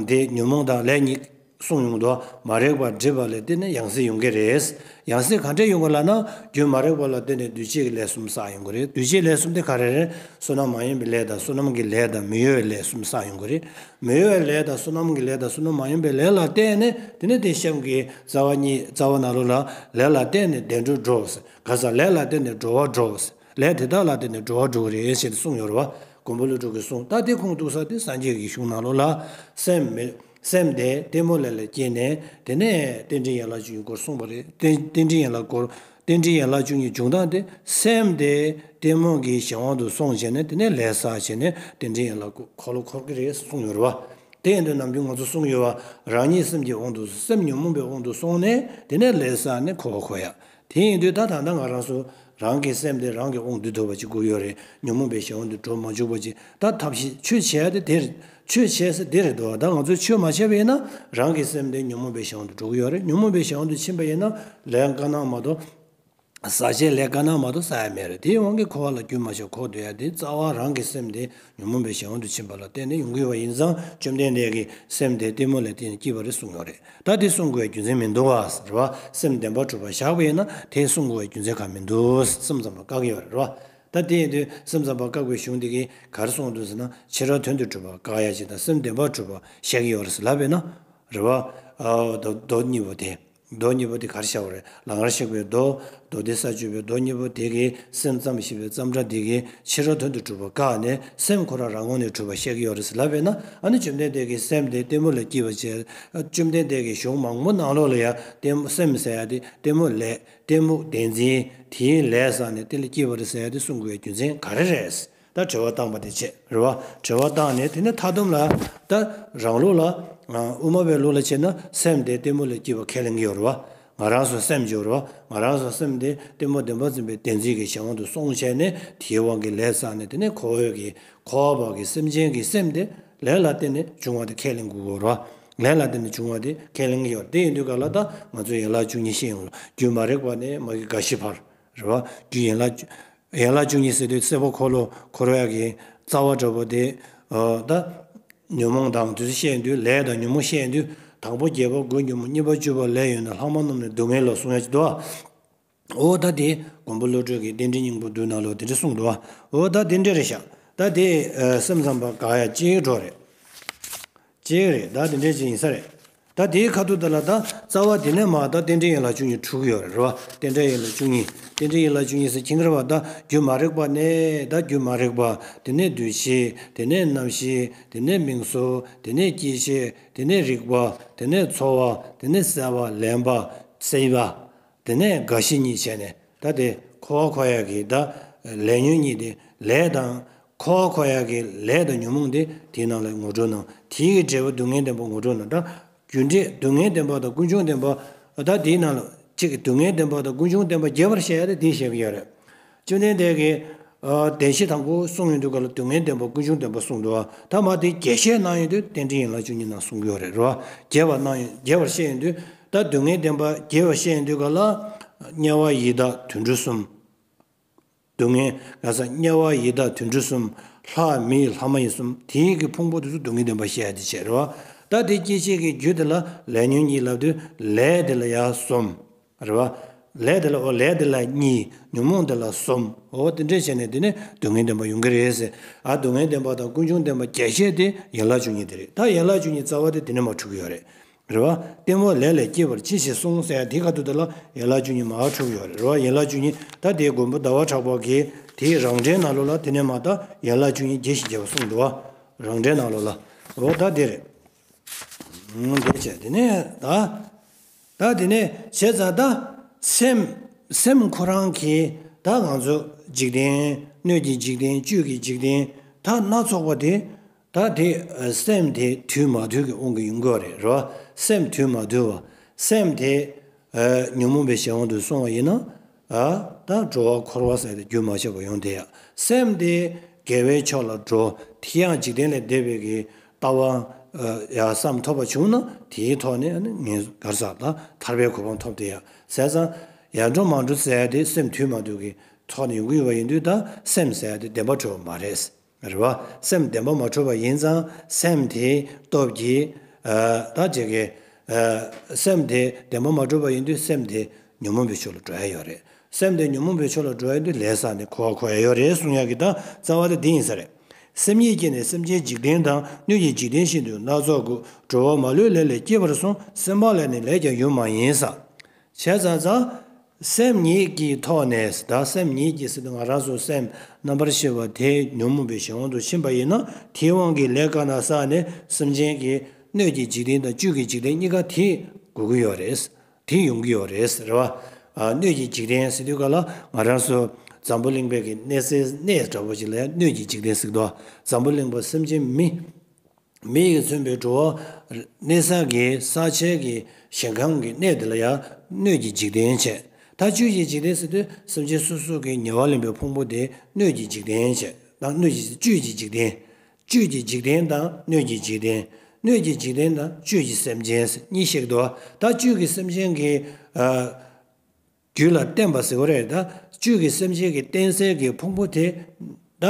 དེ་ཉོན་མོངས་དང་ལས་གཉིས་གསུངས་ཡོང་དུས། མ་རིག་པ་སྒྲིབ་པ་ལ་བརྟེན་ནས་ཡང་སྲིད་ཡོང་གི་རེད། ཡང་སྲིད་ག་འདྲས་ཡོང་གི་ལབ་ན། རྒྱུ་མ་རིག་པ་ལ་བརྟེན་ནས་འདུས་བྱས་ཀྱི་ལས་གསུམ་བསགས་ཡོང་གི་རེད། འདུས་བྱས་ལས་གསུམ་དེ་ག་རེ་རེད། བསོད་ནམས་མ་ཡིན་པའི་ལས་དང་། བསོད་ནམས་ཀྱི་ལས་དང་། མི་གཡོ་བའི་ལས་གསུམ་བསགས་ཡོང་གི་རེད། མི་གཡོ་བའི་ལས་དང་། བསོད་ནམས་ཀྱི་ལས་དང་། བསོད་ནམས་མ་ཡིན་པའི་ལས་ལ་བརྟེན་ནས། དེ་ནས་དེ་གཤམ་གྱི་རྩ་བ་གཉིས། རྩ་བ་ནང་ལོགས་ལ། ལས་ལ་བརྟེན་ནས་བདེ་འགྲོར་འགྲོ་ཟེར། ག་རེ་ཟེར། ལས་ལ་བརྟེན་ནས་འགྲོ་བར་འགྲོ་ཟེར། ལས་དེ་དག་ལ་བརྟེན་ནས་འགྲོ་བར་འགྲོ་གི་རེད་ཟེར་ཏེ་གསུངས་ཡོད་རེད་བ། མགོན་པོ་ཀླུ་སྒྲུབ་ཀྱིས་གསུངས། ད་དེ་ཁུངས་གཏུགས་ས་དེ་སངས་རྒྱས་ཀྱི་གཞུང་ནང་ལོགས་ལ། སེམས་མེད། སེམས་དེ་གཏི་མུག་ལས་ལས་སྐྱེས་ནས། དེ་ནས་རྟེན་འབྲེལ་ཡན་ལག་བཅུ་གཉིས་སྐོར་གསུངས་པ་རེད། རྟེན་རྟེན་འབྲེལ་ཡན་ལག་སྐོར། རྟེན་འབྲེལ་ཡན་ལག་བཅུ་གཉིས་འབྱུང་སྟངས་དེ། སེམས་དེ་གཏི་མུག་གི་གཞན་དབང་དུ་སོང་བྱས་ནས། དེ་ནས་ལས་བསགས་བྱས་ནས་རྟེན་འབྲེལ་ཡན་ལག་འཁོར་ལོ་འཁོར་གྱི་རེད་གསུངས་ཡོད་རེད་བ། དེ་ཡིན་དུས་ནམ་རྒྱུན་ང་ཚོ་གསུངས་ཡོད་བ། རང་ཉིད་སེམས་ཀྱི་དབང་དུ། སེམས་ཉོན་མོངས་པའི་དབང་དུ་སོང་ནས། དེ་ནས་ལས་བསགས་ནས་འཁོར་བ་འཁོར་ཡ། དེ་ཡིན་དུས་ད་ད་ལྟ་ང་རང་ཚོ་ རང་གི་སེམས་དེ་རང་གི་དབང་སྡུད་ཐུབ་པ་ཅིག་དགོས་ཡོད་རེད། ཉོན་མོངས་པའི་གཞན་དབང་དུ་འགྲོ་མ་བཅུག་པ་ཅིག་ད་ཐབས་ཤེས་ཆོས་བྱེད་ཡ་དེ་དེ་རེད། ཆོས་བྱེད་ས་དེ་རེད་འདུག་ད་ང་ཚོས་ཆོས་མ་བྱས་པ་ཡིན་ན་རང་གི་སེམས་དེ་ཉོན་མོངས་པའི་གཞན་དབང་དུ་འགྲོ་གི་ཡོད་རེད། ཉོན་མོངས་པའི་གཞན་དབང་དུ་ཕྱིན་པ་ཡིན་ན་ལས་དཀར་ནག་མ་གཏོགས། ཟ་བྱེད་ལས་དཀར་ནག་མ་གཏོགས་ཟ་ཡ་མེད་རེད། དེའི་དབང་གིས་འཁོར་བ་ལ་རྒྱུན་མ་ཆད་འཁོར་སྡོད་ཡ་དེ་རྩ་བ་རང་གི་སེམས་དེ་ཉོན་མོངས་པའི་གཞན་དབང་དུ་ཕྱིན་པ་ལ་བརྟེན་ནས་ཡོང་གི་ཡོད་པ་ཡིན་ཙང་། བཅོམ་ལྡན་འདས་ཀྱིས་སེམས་དེ་གཏི་མུག་ལས་བརྟེན་ནས་སྐྱེས་པ་རེད་གསུངས་ཡོད་རེད། ད་དེ་གསུང་དགོས་པའི་རྒྱུ་མཚན་མི་འདུག་བ། རེད་བ། སེམས་བདེན་པར་གྲུབ་པ་བཞག་པ་ཡིན་ན་དེ་གསུང་དགོས་པའི་རྒྱུ་མཚན་གང་མི་འདུག་སེམས་ཙམ་པ་བཀག་གི་ཡོད་རེད། རེད་བ། ད་དེ་ཡིན་དུས་སེམས་ཙམ་པ་བཀག་པའི་གཞུང་འདི་གིས་ག་རེ་གསུངས་འདུག་ཟེར་ན། ཕྱི་རོལ་དོན་དུ་གྲུབ་པ་བཀག་ཡ་ཅིག་དང་སེམས་བདེན་པར་གྲུབ་པ་བཤད་ཀྱི་ཡོད་རེད་ཟེར་ལབ་པས་ན། རེད་བ། ཨ་མདོ་མདོ་གཉིས་པོ་དེ། མདོ་གཉིས་པོ་དེ་ག་རེ་བྱ་བ་རེད། ལང་ཀར་གཤེགས་པའི་མདོ། མདོ་སྡེ་ས་བཅུ་པའི་མདོ་གཉིས་པོ་དེ་གིས་སེམས་ཙམ་ཞེས་པའི་ཙམ་སྒྲ་འདི་གིས་ཕྱི་རོལ་དོན་དུ་གྲུབ་པ་བཀག་ནས་སེམས་ཁོ་རང་རང་ངོས་ནས་གྲུབ་པ་བཤད་ཀྱི་ཡོད་རེད་ཟེར་ལབ་པས་ན། ཨ་ནི་བཅོམ་ལྡན་འདས་ཀྱིས་སེམས་དེ་གཏི་མུག་ལས་སྐྱེས་པ་བྱས། བཅོམ་ལྡན་འདས་ཀྱིས་གཞུང་མང་པོ་ནང་ལོགས་ལ་ཡང་གཏི་མུག་སེམས་ཟེར་ཡ་དེ་གཏི་མུག་ལས། གཏི་མུག་བདེན་འཛིན། དེའི་ལས་བསགས་ནས་དེ་ལ་སྐྱེས་པ་རེད་ཟེར་ཡ་དེ་གསུང་དགོས་པའི་རྒྱུ་མཚན་ག་རེ་རེད། ད་དྲི་བ་བཏང་པ་དེ་བྱས། རེད་བ། དྲི་བ་བཏང་ནས་དེ་ནས་མཐའ་སྡོམ་ལ། ད་རང་ལུགས་ལ། ཨ་དབུ་མ་པའི་ལུགས་ལ་བྱས་ན་སེམས་དེ་གཏི་མུག་ལས་སྐྱེས་པ་ཁས་ལེན་གྱི་ཡོད་རེད་བ། ང་རང་ཚོ་སེམས་ཀྱི་ཡོད་རེད་བ། ང་རང་ཚོ་སེམས་དེ་གཏི་མུག་བདེན་པར་འཛིན་པའི་བདེན་འཛིན་གྱི་གཞན་དབང་དུ་སོང་བྱས་ནས་དེའི་དབང་གིས་ལས་བསགས་ནས་དེ་ནས་འཁོར་བའི་གི་འཁོར་བ་གི་སེམས་ཅན་གྱི་སེམས་དེ་ལས་ལ་བརྟེན་ནས་བྱུང་བ་དེ་ཁས་ལེན་དགོས་ཀྱི་ཡོད་རེད་བ། ལས་ལ་བརྟེན་ནས་བྱུང་བ་དེ་ཁས་ལེན་གྱི་ཡོད་རེད། དེ་ཡིན་དུས་ག་ལ་ད་ང་ཚོས་ཡན་ལག་བཅུ་གཉིས་ཤེས་ཡོང་ལ། རྒྱུ་མ་རིག་པ་ནས་མ་གི་རྒ་ཤི་བར། རེད་བ། རྒྱུ་ཡན་ལག་བཅུ། ཡན་ལག་བཅུ་གཉིས་ཟེར་དུས་སྲིད་པ་འཁོར་ལོ་འཁོར་བའི་གི་རྩ་བ་འདྲ་པོ་དེ། ཨ་ད་ཉོན་མོངས་དང་དུས་སུ་བཤད་ཡོང་དུས་ལས་དང་ཉོན་མོངས་བཤད་ཡོང་དུས་དང་པོ་རྒྱལ་པོ་མགོ་ཉོན་མོངས། གཉིས་པ་བཅུ་པ་ལས་ཡོད་ན་ལྷག་མ་རྣམས་ནི་སྡུག་བསྔལ་ལོ་གསུང་ཡ་ཅིག་འདུག་ཨ། འོ་ད་དེ་མགོན་པོ་བློ་གྲོས་ཀྱིས་རྟེན་འབྲེལ་སྙིང་པོ་བསྡུས་ནང་ལོགས་དེ་འདྲ་གསུངས་འདུག་ཨ། འོ་ད་དེ་འདྲ་རེད་ཤག་ད་དེ་ཨ་སེམས་ཙམ་པ་དགག་ཡ་གཅིག་འགྲོ་རེད། གཅིག་རེད། ད་དེ་འདྲ་ཅིག་ཡིན་ས་རེད། ད་དེའི་ཁ་ཐུག་དེ་ལ་ད་རྩ་བ་དེ་ནས་མར་ད་རྟེན་འབྲེལ་ཡན་ལག་བཅུ་གཉིས་འཁྲུག་གི་ཡོད་རེད། རེད་བ། རྟེན་འབྲེལ་ཡན་ལག་བཅུ་གཉིས། རྟེན་འབྲེལ་ཡན་ལག་བཅུ་གཉིས་ཟེར་ཁྱིམ་གྱི་རེད་བ། ད་རྒྱུ་མ་རིག་པ་ནས། ད་རྒྱུ་མ་རིག་པ། དེ་ནས་འདུ་ཤེས། དེ་ནས་རྣམ་ཤེས། དེ་ནས་སྨིན་སོགས། དེ་ནས་སྐྱེ་མཆེད། དེ་ནས་རེག་པ། དེ་ནས་ཚོར་བ། དེ་ནས་སྲེད་པ། ལེན་པ། སྲེད་པ། དེ་ནས་རྒ་ཤི་གཉིས་བྱས་ནས། ད་དེ་འཁོར་བ་འཁོར་ཡག་གི་ད་ལས་ཉོན་གཉིས་དེ། ལས་དང་། འཁོར་བ་འཁོར་ཡག་གི་ལས་དང་ཉོན་མོངས་དེ་དེའི་ནང་ལ་ངོ་སྤྲོད་གནང་། དེའི་གི་འབྲས་བུ་སྡུག་བསྔལ་བདེན་པ་ངོ་སྤྲོད་གནང་། ད་རྒྱུ་འབྲས་སྡུག་བསྔལ་བདེན་པ་དང་ཀུན་འབྱུང་བདེན་པ། ད་དེའི་ནང་ལ་གཅིག་གི་སྡུག་བསྔལ་བདེན་པ་དང་ཀུན་འབྱུང་བདེན་པ་རྒྱས་པར་བཤད་ཡ་དེ་དེ་བཤད་ཀྱི་ཡོད་རེད། བཅོམ་ལྡན་འདས་ཀྱིས་ཨ་བདེན་བཞི་དང་པོ་གསུངས་ཡོང་དུས་ག་ལ་སྡུག་བསྔལ་བདེན་པ་ཀུན་འབྱུང་བདེན་པ་གསུངས་འདུག་བ། ད་མར་དེ་རྒྱས་བཤད་གནང་ཡོང་དུས་རྟེན་འབྲེལ་ཡན་ལག་བཅུ་གཉིས་ནང་གསུངས་ཀྱི་ཡོད་རེད། རེད་བ། རྒྱས་པ་གནང་ཡོང་། རྒྱས་པར་བཤད་ཡོང་དུས། ད་སྡུག་བསྔལ་བདེན་པ་རྒྱས་པར་བཤད་ཡོང་དུས་ག་ལ། དམྱལ་བ་ཡི་དྭགས་དུད་འགྲོ་གསུམ། སྡུག་བསྔལ་ག་ས་དམྱལ་བ་ཡི་དྭགས་དུད་འགྲོ་གསུམ། ལྷ་མི་ལྷ་མ་ཡིན་གསུམ། དེའི་གི་ཕུང་པོ་དེ་ཚོ་སྡུག་བསྔལ་བདེན་པ་བཤད་ཡ་དེ་བྱས། རེད་བ། ད་དེ་སྐྱེ་མཆེད་ཀྱི་རྒྱུ་དེ་ལ་ལས་ཉོན་གཉིས་ལབ་དུས་ལས་དེ་ལ་ཡ་གསུམ། རེད་བ། ལས་དེ་ལ། འོ་ལས་དེ་ལ་གཉིས། ཉོན་མོངས་དེ་ལ་གསུམ། འོ་དེ་འདྲས་བྱས་ནས་དེ་ནས་སྡུག་བསྔལ་བདེན་པ་ཡོང་གི་རེད་ཟེར། ཨ་སྡུག་བསྔལ་བདེན་པ་དང་ཀུན་འབྱུང་བདེན་པ་རྒྱས་བཤད་དེ་ཡན་ལག་བཅུ་གཉིས་དེ་རེད། ད་ཡན་ལག་བཅུ་གཉིས་རྩ་བ་དེ་དེ་ནས་མར་འཁྲུག་གི་ཡོད་རེད། རེད་བ། གཏི་མུག་ལས་ལས་སྐྱེས་པར་ཕྱིས་ཞེས་གསུངས་ཟེར་ཡ་དེའི་ཁ་ཐུག་དེ་ལ་ཡན་ལག་བཅུ་གཉིས་མར་འཁྲུག་ཡོད་རེད། རེད་བ། ཡན་ལག་བཅུ་གཉིས། ད་དེའི་མགོན་པོ་ཟླ་བ་གྲགས་པ་གིས་དེའི་རང་འགྲེལ་ནང་ལོགས་ལ་དེ་ནས་མར་ད་ཡན་ལག་བཅུ་གཉིས་རྒྱས་ཤིང་རྒྱས་པ་གསུངས་འདུག་བ། རང་འགྲེལ་ནང་ལོགས་ལ། འོ་ད་དེ་རེད། འོ་དེ་བྱས། དེ་ནས་ད། ད་དེ་ནས་བྱས་ཙང་ད་སེམས། སེམས་ཁོ་རང་གིས་ད་ང་ཚོ་འཇིག་རྟེན། སྣོད་ཀྱི་འཇིག་རྟེན། བཅུད་ཀྱི་འཇིག་རྟེན། ད་སྣ་ཚོགས་པ་དེ། ད་དེ་སེམས་དེ་དུས་མ་དུས་ཀྱི་དབང་གིས་ཡོང་གི་ཡོད་རེད། རེད་བ། སེམས་དུས་མ་དུས་བ། སེམས་དེ་ཉོན་མོངས་པའི་གཞན་དབང་དུ་སོང་བ་ཡིན་ན། ཨ་ད་འགྲོ་བ་འཁོར་བ་ཟེར་དེ་རྒྱུན་མ་ཆད་པར་ཡོང་བསྡད་ཡ། སེམས་དེ་དགེ་བའི་ཕྱོགས་ལ་འགྲོ། དེ་ཡང་འཇིག་རྟེན་ལས་འདས་པའི་གི་ལྟ་བ་ཡ་བསམ་ཐོབ་པ་བྱུང་ན། དེའི་ཐོག་ནས་ཨ་ནི་ངས་ག་རེ་ཟ། ད་ཐར་པའི་གོ་འཕང་ཐོབ་བསྡད་ཡ་ཟེར་ཙང་། ཡར་འགྲོ་མར་འགྲོ་ཟེར་ཡ་དེ་སེམས་དུས་མ་དུས་ཀྱི་ཐོག་ནས་ཡོང་གི་ཡོད་པ་ཡིན་དུས། ད་སེམས་ཟེར་ཡ་དེ་བདེན་པར་གྲུབ་པ་མ་རེད། རེད་བ། སེམས་བདེན་པ་མ་གྲུབ་པ་ཡིན་ཙང་། སེམས་དེའི་སྟོབས་ཀྱིས་ཨ་ད་ཅིག་གི་ཨ་སེམས་དེ་བདེན་པ་མ་གྲུབ་པ་ཡིན་དུས་སེམས་དེ་ཉོན་མོངས་པའི་ཕྱོགས་ལ་འགྲོ་ཡ་ཡོད་རེད། སེམས་དེ་ཉོན་མོངས་པའི་ཕྱོགས་ལ་འགྲོ་ཡ་དུས་ལས་བསགས་ནས་འཁོར་བ་འཁོར་ཡ་ཡོད་རེད་གསུང་ཡ་གི་ད་རྩ་བ་དེ་འདི་ཡིན་ས་རེད། སེམས་ཉིད་སྐྱེས་ནས་སེམས་ཅན་འཇིག་རྟེན་དང་། སྣོད་ཀྱི་འཇིག་རྟེན་བཞིན་དུ་སྣ་ཚོགས་དགུ། འགྲོ་བ་མ་ལུས་ལས་ལས་སྐྱེས་པར་གསུངས། སེམས་པ་ལས་ནི་ལས་ཀྱང་ཡོད་མ་ཡིན་ས། བྱས་ཙང་ཙང་། སེམས་ཉིད་ཀྱི་ཐོག་ནས། ད་སེམས་ཉིད་ཀྱི་ཟེར་དུས་ང་རང་ཚོ་སེམས་རྣམ་པར་ཤེས་པ་དེ་ཉོན་མོངས་པའི་གཞན་དབང་དུ་ཕྱིན་པ་ཡིན་ན། དེའི་དབང་གིས་ལས་དཀར་ནག་བསགས་ནས་སེམས་ཅན་གྱི་སྣོད་ཀྱི་འཇིག་རྟེན་དང་བཅུད་ཀྱི་འཇིག་རྟེན་གཉིས་ཀ་དེ་དགོས་ཀྱི་ཡོད་རེད། དེ་ཡོང་གི་ཡོད་རེད། རེད་བ། ཨ་སྣོད་ཀྱི་འཇིག་རྟེན་ཟེར་དུས་ག་ལ་ང་རང་ཚོ་འཛམ་བུ་གླིང་པའི་གི་གནས་སའི་གནས་འདྲ་པོ་ཅིག་ལ་ཡང་སྣོད་ཀྱི་འཇིག་རྟེན་ཟེར་གི་འདུག་འཛམ་བུ་གླིང་པ་སེམས་ཅན་མི། མི་ཡིས་མཚོན་པའི་འགྲོ་བ་གནས་ས་གི་ས་ཆའི་གི་ཞིང་ཁམས་ཀྱི་གནས་དེ་ལ་ཡང་སྣོད་ཀྱི་འཇིག་རྟེན་བྱས། ད་བཅུད་ཀྱི་འཇིག་རྟེན་ཟེར་དུས་སེམས་ཅན་སོ་སོ་གི་ཉེ་བར་ལེན་པའི་ཕུང་པོ་དེ་སྣོད་ཀྱི་འཇིག་རྟེན་བྱས། ད་སྣོད་ཀྱི་བཅུད་ཀྱི་འཇིག་རྟེན། བཅུད་ཀྱི་འཇིག་རྟེན་དང་སྣོད་ཀྱི་འཇིག་རྟེན། སྣོད་ཀྱི་འཇིག་རྟེན་དང་བཅུད་ཀྱི་སེམས་ཅན་གཉིས་བཤད་འདུག་ད་བཅུད་ཀྱི་སེམས་ཅན་གྱི་ཨ། རྒྱུད་ལ་བརྟེན་པ་ཟེར་བ་རེད། ད་བཅུད་ཀྱི་སེམས་ཅན་གྱི་རྟེན་གསལ་གྱི་ཕུང་པོ་དེ་ད་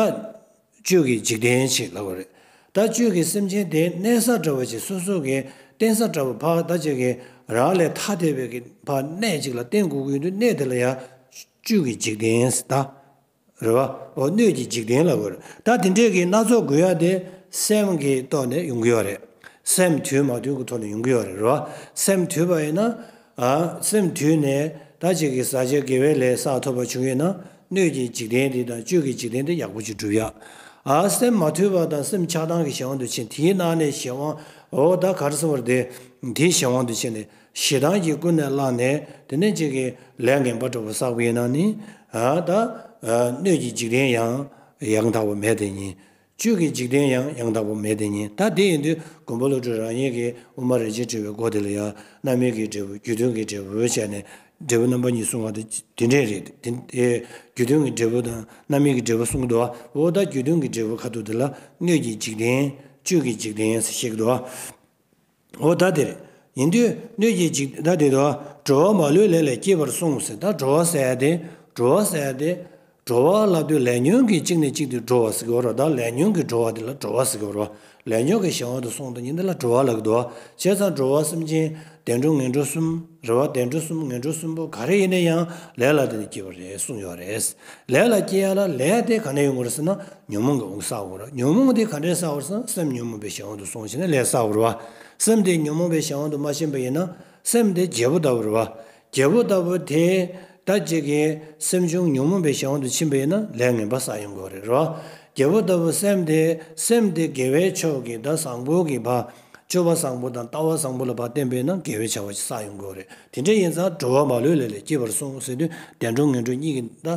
བཅུད་ཀྱི་འཇིག་རྟེན་ཞེས་ལབ་པ་རེད། ད་བཅུད་ཀྱི་སེམས་ཅན་དེ་གནས་ས་འདྲ་བ་ཅིག་སོ་སོ་གི་རྟེན་ས་འདྲ་བ་ཕར་ད་ཅིག་གི་རང་ལས་ཐ་དད་པའི་གི་ཕར་གནས་ཅིག་ལ་བརྟེན་དགོས་ཀྱི་ཡོད་དུས་གནས་དེ་ལ་ཡང་བཅུད་ཀྱི་འཇིག་རྟེན་ཟེར་ད། རེད་བ། འོ་སྣོད་ཀྱི་འཇིག་རྟེན་ལབ་དགོས་རེད། ད་དེ་འདྲས་ཀྱི་སྣ་ཚོགས་དགོས་ཡ་དེ་སེམས་ཀྱི་ཐོག་ནས་ཡོང་གི་ཡོད་རེད། སེམས་དུལ་མ་དུལ་གྱི་ཐོག་ནས་ཡོང་གི་ཡོད་རེད། རེད་བ། སེམས་དུལ་བ་ཡིན་ན། ཨ། སེམས་དུལ་ནས་ད་ཅིག་གི་ཟག་བཅས་དགེ་བའི་ལས་བསགས་ཐུབ་པ་བྱུང་ཡོད་ན་སྣོད་ཀྱི་འཇིག་རྟེན་དེ་དང་བཅུད་ཀྱི་འཇིག་རྟེན་དེ་ཡག་པོ་ཅིག་འགྲུབ་ཡ། ཨ། སེམས་མ་དུལ་བ་དང་སེམས་ཆགས་སྡང་གི་གཞན་དབང་དུ་ཕྱིན། དེའི་ནང་ནས་གཞན་དབང་། འོ་ད་ག་རེ་ཟེར་བ་རེད། དེ་དེའི་གཞན་དབང་དུ་ཕྱིན་ནས། ཞེ་སྡང་གིས་ཀུན་ནས་བསླངས་ནས་དེ་ནས་ཅིག་གི་ལས་ངན་པ་འདྲ་བོ་བསགས་པ་ཡིན་ན་ནི། ཨ། ད། ཨ། སྣོད་ཀྱི་འཇིག་རྟེན་ཡང་ཡང་དག་པ་མེད་དེ་ཉིད། བཅུད་ཀྱི་འཇིག་རྟེན་ཡང་ཡང་དག་པ་མེད་དེ་ཉིད། ད་དེ་ཡིན་དུས་མགོན་པོ་བློ་གྲོས་རང་ཉིད་ཀྱིས་དབུ་མ་རིན་ཆེན་ཕྲེང་བའི་སྒོ་དེ་ལ་ཡང་རྣམ་སྨིན་གྱི་འབྲས་བུ་རྒྱུ་མཐུན་གྱི་འབྲས་བུ་བྱས་ནས་འབྲས་བུ་རྣམ་པ་གཉིས་གསུངས་པ་དེ་དེ་འདྲས་རེད། དེ། ཨེ། རྒྱུ་མཐུན་གྱི་འབྲས་བུ་དང་རྣམ་སྨིན་གྱི་འབྲས་བུ་གསུངས་འདུག་འོ་ད་རྒྱུ་མཐུན་གྱི་འབྲས་བུ་ཁ་ཐུག་དེ་ལ་སྣོད་ཀྱི་འཇིག་རྟེན། བཅུད་ཀྱི་འཇིག་རྟེན་ཟེར་བཤད་ཀྱི་འདུག་འོ་ད་དེ་རེད། ཡིན་དུས་སྣོད་ཀྱི་འཇིག་ད་དེ་དུ་འགྲོ་བ་མ་ལུས་ལས་ལས་སྐྱེས་པར་གསུངས་ཟེར། ད་འགྲོ་བ་ཟེར་ཡ་དེ། འགྲོ་བ་ཟེར་ཡ་དེ། འགྲོ་བ་ལབ་དུས་ལས་ཉོན་གྱིས་གཅིག་ནས་གཅིག་ཏུ་འགྲོ་བ་ཟེར་གྱི་ཡོད་རེད། ད་ལས་ཉོན་གྱི་འགྲོ་བ་དེ་ལ་འགྲོ་བ་ཟེར་གྱི་ཡོད་རེད། ལས་ཉོན་གྱི་གཞན་དབང་དུ་སོང་དུས་ཉིན་དེ་ལ་འགྲོ་བ་ལབ་ཀྱི་འདུག་བྱས་ཙང་འགྲོ་བ་སེམས་ཅན་བདེ་འགྲོ་ངན་འགྲོ་གསུམ། རེད་བ། བདེ་འགྲོ་གསུམ་ངན་འགྲོ་གསུམ་པོ་ག་རེ་ཡིན་ན་ཡང་ལས་ལ་བརྟེན་ནས་སྐྱེ་བ་རེད་གསུངས་ཡོད་རེད། ལས་ལ་སྐྱེ་ཡ་ལ་ལས་དེ་ག་ནས་ཡོང་གི་རེད་ཟེར་ན་ཉོན་མོངས་ཀྱི་དབང་གིས་བསགས་པ་རེད། ཉོན་མོངས་དེ་ག་འདྲས་བསགས་པ་རེད་ཟེར་ན་སེམས་ཉོན་མོངས་པའི་གཞན་དབང་དུ་སོང་བྱས་ནས་ལས་བསགས་པ་རེད་བ། སེམས་དེ་ཉོན་མོངས་པའི་གཞན་དབང་དུ་མ་ཕྱིན་པ་ཡིན་ན། སེམས་དེ་བརྗེ་པོ་ལྟ་བུ་རེད་བ། བརྗེ་པོ་ལྟ་བུ་དེ་ད་ཅིག་གི་སེམས་བྱུང་ཉོན་མོངས་པའི་གཞན་དབང་དུ་ཕྱིན་པ་ཡིན་ན་ལས་ངན་པ་བསགས་ཡོང་གི་རེད་བ། བརྗེ་པོ་ལྟ་བུ་སེམས་དེ་སེམས་དེ་དགེ་བའི་ཕྱོགས་ཀྱི་ད་བཟང་པོ་གི་བ། སྤྱོད་པ་བཟང་པོ་དང་ལྟ་བ་བཟང་པོ་ལ་བ་བརྟེན་པས་ན་དགེ་བའི་བྱ་བ་ཞིག་བསགས་ཡོང་གི་རེད། དེ་འདྲ་ཡིན་ཙང་འགྲོ་བ་མ་ལུས་ལས་ལས་སྐྱེས་པར་གསུངས་ཟེར་དུས་བདེ་འགྲོ་ངན་འགྲོ་གཉིས་ཀྱི་ད་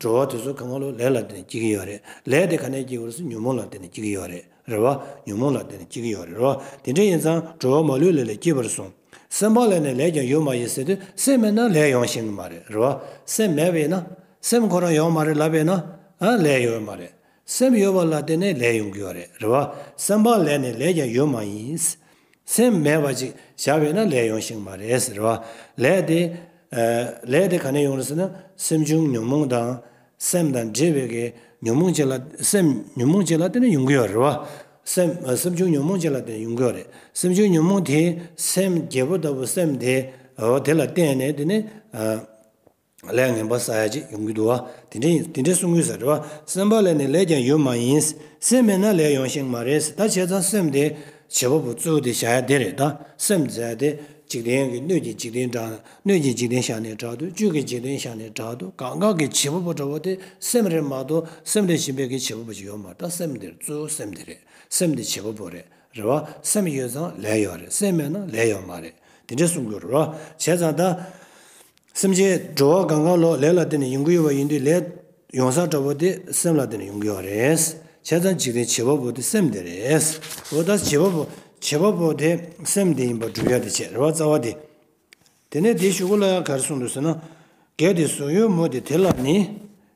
འགྲོ་བ་དེ་ཚོ་གང་ག་ལོ་ལས་ལ་བརྟེན་ནས་སྐྱེ་གི་ཡོད་རེད། ལས་དེ་ག་ནས་སྐྱེ་གི་རེད་ཟེར་ཉོན་མོངས་ལ་བརྟེན་ནས་སྐྱེ་གི་ཡོད་རེད། རེད་བ། ཉོན་མོངས་ལ་བརྟེན་ནས་སྐྱེ་གི་ཡོད་རེད། རེད་བ། དེ་འདྲ་ཡིན་ཙང་འགྲོ་བ་མ་ལུས་ལས་ལས་སྐྱེས་པར་གསུངས། སེམས་པ་ལས་ནི་ལས་ཀྱང་ཡོད་མ་ཡིན་ཟེར་དུས་སེམས་མེད་ན་ལས་ཡོང་ཤེས་ཀྱི་མ་རེད། རེད་བ། སེམས་མེད་པས་ན། སེམས་ཁོ་རང་ཡོད་མ་རེད་ལབ་པས་ན། ཨ། ལས་ཡོད་མ་རེད། སེམས་ཡོད་པ་ལ་བརྟེན་ནས་ལས་ཡོང་གི་ཡོད་རེད། རེད་བ། སེམས་པ་ལས་ནི་ལས་ཀྱང་ཡོད་མ་ཡིན། སེམས་མེད་པ་ཅིག་བཞག་པས་ན་ལས་ཡོང་ཤེས་ཀྱི་མ་རེད། རེད་བ། ལས་དེ། ཨ། ལས་དེ་ག་ནས་ཡོང་རེད་ཟེར་ན་སེམས་བྱུང་ཉོན་མོངས་དང་། སེམས་དང་འབྲེལ་བའི་གི་ཉོན་མོངས་ཅིག་ལ། སེམས་ཉོན་མོངས་ཅིག་ལ་བརྟེན་ནས་ཡོང་གི་ཡོད་རེད་བ། སེམས། ཨ། སེམས་བྱུང་ཉོན་མོངས་ཅིག་ལ་བརྟེན་ནས་ཡོང་གི་ཡོད་རེད། སེམས་བྱུང་ཉོན་མོངས་དེ་སེམས་བརྗེ་པོ་ལྟ་བུ་སེམས་དེ། འོ་དེ་ལ་བརྟེན་ནས་དེ་ནི། ཨ། ལས་ངན་པ་བསགས་ཡ་ཅིག་ཡོང་གི་འདུག་བ། དེ་འདྲ་ཡིན། དེ་འདྲ་གསུང་གི་ཡོད་ས་རེད་བ། སེམས་པ་ལས་ནི་ལས་ཀྱང་ཡོད་མ་ཡིན། སེམས་མེད་ན་ལས་ཡོང་ཤེས་མ་རེད། ད་བྱས་ཙང་སེམས་དེ་བྱེད་པ་པོ་གཙོ་བོ་དེ་བཞག་ཡ་དེ་རེད་ད། སེམས་ཟེར་ཡ་དེ་འཇིག་རྟེན་གྱི་སྣོད་ཀྱི་འཇིག་རྟེན་འདྲ། སྣོད་ཀྱི་འཇིག་རྟེན་བཞག་ནས་དྲག་ཏུ། བཅུད་ཀྱི་འཇིག་རྟེན་བཞག་ནས་དྲག་ཏུ། གང་ག་གི་བྱེད་པ་པོ་འདྲ་བོ་དེ་སེམས་རེད་མ་གཏོགས་སེམས་ལས་གཞན་པའི་གི་བྱེད་པ་པོ་ཅིག་ཡོད་མ་རེད། ད་སེམས་དེར་གཙོ་བོ་སེམས་དེ་རེད། སེམས་དེ་བྱེད་པ་པོ་རེད། རེད་བ། སེམས་ཡོད་ཙང་ལས་ཡོད་རེད། སེམས་མེད་ན་ལས་ཡོད་མ་རེད། དེ་འདྲ་གསུང་གི་ཡོད་རེད་བ། བྱས་ཙང་ད། སེམས་ཅན་འགྲོ་བ་གང་ག་ལོ་ལས་ལ་བརྟེན་ནས་ཡོང་གི་ཡོད་པ་ཡིན་དུས་ལས་ཡོང་ས་འདྲ་པོ་དེ་སེམས་ལ་བརྟེན་ནས་ཡོང་གི་ཡོད་རེད། བྱས་ཙང་འཇིག་རྟེན་བྱེད་པ་པོ་དེ་སེམས་དེ་རེད། འོ་ད་བྱེད་པ་པོ་བྱེད་པ་པོ་དེ་སེམས་དེ་ཡིན་པ་སྒྲུབ་ཡ་དེ་བྱས་རེད་བ། རྩ་བ་དེ། དེ་ནས་དེའི་གཞུག་གུ་ལ་ཡང་ག་རེ་གསུངས་འདུག་ཟེར་ན། གལ་ཏེ་གཟུགས་ཡོད་མོད་དེ་དེ་ལ་ནི།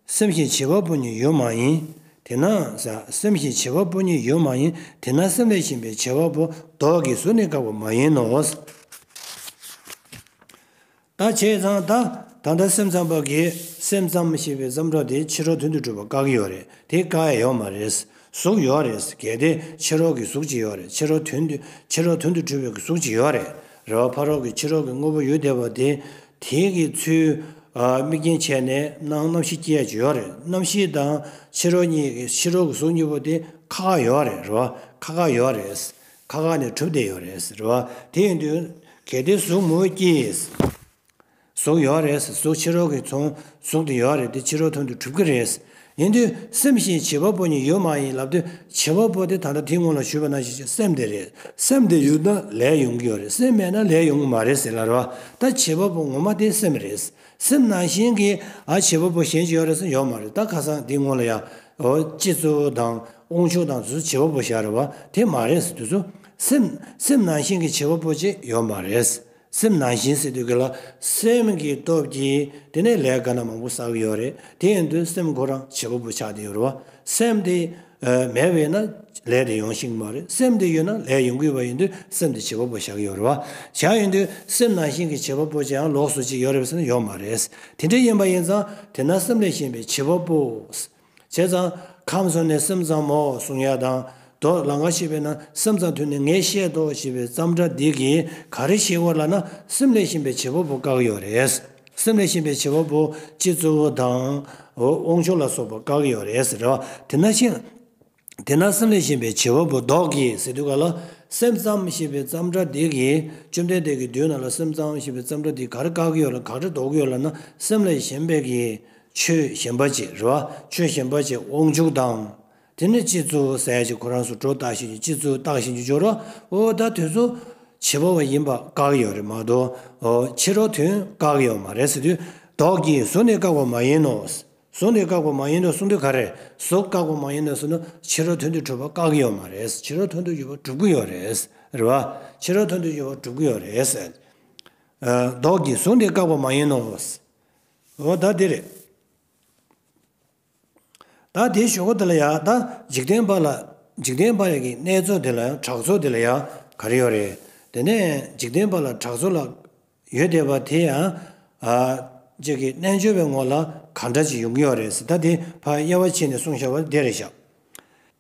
སེམས་ཤེས་བྱེད་པ་པོ་ཉིད་ཡོད་མ་ཡིན། དེས་ན་ཟེར། སེམས་ཤེས་བྱེད་པ་པོ་ཉིད་ཡོད་མ་ཡིན། དེས་ན་སེམས་ལས་གཞན་པའི་བྱེད་པ་པོ་བདག་གིས་གཟུགས་ནི་བཀག་པ་མ་ཡིན་ནོ། ད་བྱས་ཙང་ད་ད་ལྟ་སེམས་ཙམ་པ་གིས་སེམས་ཙམ་ཞེས་པའི་ཙམ་སྒྲ་དེ་ཕྱི་རོལ་དོན་དུ་གྲུབ་པ་བཀག་གི་ཡོད་རེད། དེ་བཀག་ཡ་ཡོད་མ་རེད། གཟུགས་ཡོད་རེད། གལ་ཏེ་ཕྱི་རོལ་གྱི་གཟུགས་ཅིག་ཡོད་རེད། ཕྱི་རོལ་དོན་དུ་ཕྱི་རོལ་དོན་དུ་གྲུབ་པའི་གཟུགས་ཅིག་ཡོད་རེད། རེད་བ། ཕ་རོལ་གྱི་ཕྱི་རོལ་གྱི་དངོས་པོ་ཡོད་བསྡད་པ་དེ། དེ་གི་ཚུལ། ཨ། དམིགས་རྐྱེན་བྱས་ནས་སྣང་རྣམ་ཤེས་སྐྱེ་ཡ་ཅིག་ཡོད་རེད། རྣམ་ཤེས་དང་ཕྱི་རོལ་གཉིས་ཀྱི་ཕྱི་རོལ་གྱི་གཟུགས་གཉིས་པོ་དེ་ཁ་ཁ་ཡོད་རེད། རེད་བ། ཁ་ཁ་ཡོད་རེད། ཁ་ཁ་ནས་གྲུབ་བསྡད་ཡོད་རེད། རེད་བ། དེ་ཡིན་དུས་གལ་ཏེ་གཟུགས་མོ་སྐྱེས། གཟུགས་ཡོད་རེད། གཟུགས་ཕྱི་རོལ་གྱི་མཚོན་གཟུགས་དེ་ཡོད་རེད། དེ་ཕྱི་རོལ་དོན་དུ་གྲུབ་ཀྱི་རེད། ཡིན་དུས་སེམས་ཤེས་བྱེད་པ་པོ་ཉིད་ཡོད་མ་ཡིན་ལབ་དུས་བྱེད་པ་པོ་དེ་ད་ལྟ་དེའི་སྔོན་ལ་ཞུས་པ་ནང་བཞིན་སེམས་དེ་རེད། སེམས་དེ་ཡོད་ན་ལས་ཡོང་གི་ཡོད་རེད། སེམས་མེད་ན་ལས་ཡོང་གི་མ་རེད་ཟེར་ལབ་རེད་བ། ད་བྱེད་པ་པོ་ངོ་མ་དེ་སེམས་རེད། སེམས་ནང་བཞིན་གྱི་ཨ་བྱེད་པ་པོ་གཞན་ཅིག་ཡོད་རེད་ཟེར་ཡོད་མ་རེད། ད་ཁ་སང་དེའི་སྔོན་ལ་ཡང་འོ་སྤྱི་གཙུག་དང་དབང་ཕྱུག་དང་དེ་ཚོ་བྱེད་པ་པོ་བཞག་རེད་བ། དེ་མ་རེད་ཟེར། དེ་ཚོ་སེམས་སེམས་ནང་བཞིན་གྱི་བྱེད་པ་པོ་ཅིག་ཡོད་མ་རེད། སེམས་ནང་བཞིན་ཟེར་དུས་ག་ལ། སེམས་ཀྱི་སྟོབས་ཀྱིས་དེ་ནས་ལས་ག་ན་མང་པོ་བསགས་ཡོད་རེད། དེ་ཡིན་དུས་སེམས་ཁོ་རང་བྱེད་པ་པོ་ཆགས་བསྡད་ཡོད་རེད་བ། སེམས་དེ་ཨ་མེད་པས་ན་ལས་དེ་ཡོང་ཤེས་ཀྱི་མ་རེད། སེམས་དེ་ཡོད་ན་ལས་ཡོང་གི་ཡོད་པ་ཡིན་དུས་སེམས་དེ་བྱེད་པ་པོ་བཞག་ཡོད་རེད་བ། བཞག་ཡོད་དུས་སེམས་ནང་བཞིན་གྱི་བྱེད་པ་པོ་ཅིག་ཡང་ལོགས་སུ་ཅིག་ཡོད་རེད་ཟེར་ན་ཡོད་མ་རེད། དེ་འདྲ་ཡིན་པ་ཡིན་ཙང་དེ་ན་སེམས་ལས་གཞན་པའི་བྱེད་པ་པོ། བྱས་ཙང་ཁམས་སོང་ནས་སེམས་ཙམ་མོ་གསུང་ཡ་དང་། མདོ་ལང་ཀ་ཤེས་པས་ན་སེམས་ཙམ་ཐོས་ནས་ངས་བཤད་དོ་ཞེས་པའི་ཙམ་སྒྲ་འདི་གིས་ག་རེ་ཤེས་དགོས་ལབ་ན། སེམས་ལས་གཞན་པའི་བྱེད་པ་པོ་བཀག་ཡོད་རེད། སེམས་ལས་གཞན་པའི་བྱེད་པ་པོ་སྤྱི་གཙོ་བོ་དང་། འོ་དབང་ཕྱུག་ལ་སོགས་པ་བཀག་ཡོད་རེད་ཟེར་བ། དེ་ན་ཤེས། དེ་ན་སེམས་ལས་གཞན་པའི་བྱེད་པ་པོ་བཟློག་གིས་ཟེར་དུས་ག་ལ། སེམས་ཙམ་ཞེས་པའི་ཙམ་སྒྲ་འདི་གིས་བཅོམ་ལྡན་འདས་ཀྱི་མདུན་ན་ལ་སེམས་ཙམ་ཞེས་པའི་ཙམ་སྒྲ་འདིས་ག་རེ་བཀག་གི་ཡོད་ལ་ག་རེ་བཟློག་གི་ཡོད་ལབ་ན། སེམས་ལས་གཞན་པའི་གི་ཆོས་གཞན་པ་ཅིག་རེད་བ། ཆོས་གཞན་པ་ཅིག་དབང་ཕྱུག་དང་། དེ་ནི་སྤྱི་གཙོ་བོ་ཟེར་ཡ་ཅིག་ཁོ་རང་ཚོ་སྒྲོ་བཏགས་བཞིན་གྱི་སྤྱི་གཙོ་བོ་བཏགས་བཞིན་གྱི་སྦྱོར་བ། འོ་ད་དེ་ཚོ་བྱེད་པ་པོ་ཡིན་པ་བཀག་ཡོད་རེད་མ་གཏོགས། འོ་ཕྱི་རོལ་དོན་བཀག་ཡོད་མ་རེད་ཟེར་དུས། བཟློག་གིས་གཟུགས་ནི་བཀག་པ་མ་ཡིན་ནོ། གཟུགས་ནི་བཀག་པ་མ་ཡིན་ནོ་གསུངས་དུས་ག་རེ། གཟུགས་བཀག་པ་མ་ཡིན་ནོ་ཟེར་ན་ཕྱི་རོལ་དོན་དུ་གྲུབ་པ་བཀག་ཡོད་མ་རེད། ཕྱི་རོལ་དོན་དུ་ཡོད་པ་གྲུབ་ཀྱི་ཡོད་རེད། རེད་བ། ཕྱི་རོལ་དོན་དུ་ཡོད་པ་གྲུབ་ཀྱི་ཡོད་རེད། ཨ། བཟློག་གིས་གཟུགས་ནི་བཀག་པ་མ་ཡིན་ནོ། འོ་ད་འདི་རེད། ད་དེའི་གཞུག་གུ་དེ་ལ་ཡང་ད་འཇིག་རྟེན་པ་ལ། འཇིག་རྟེན་པ་ཡི་གི་གནས་ཚོགས་དེ་ལ་ཡང་གྲགས་ཚོགས་དེ་ལ་ཡང་ག་རེ་ཡོད་རེད། དེ་ནས་འཇིག་རྟེན་པ་ལ་གྲགས་ཚོགས་ལ་ཡོད་བསྡད་པ་དེ་ཡང་། ཨ། ཅིག་གི་རྣལ་འབྱོར་པའི་ངོ་ལ་ག་འདྲ་ཅིག་ཡོང་གི་ཡོད་རེད་ཟེར། ད་དེ་ཕར་དབྱེ་བ་ཕྱེ་ནས་གསུངས་བཞག་པ་དེ་རེད་ཤག་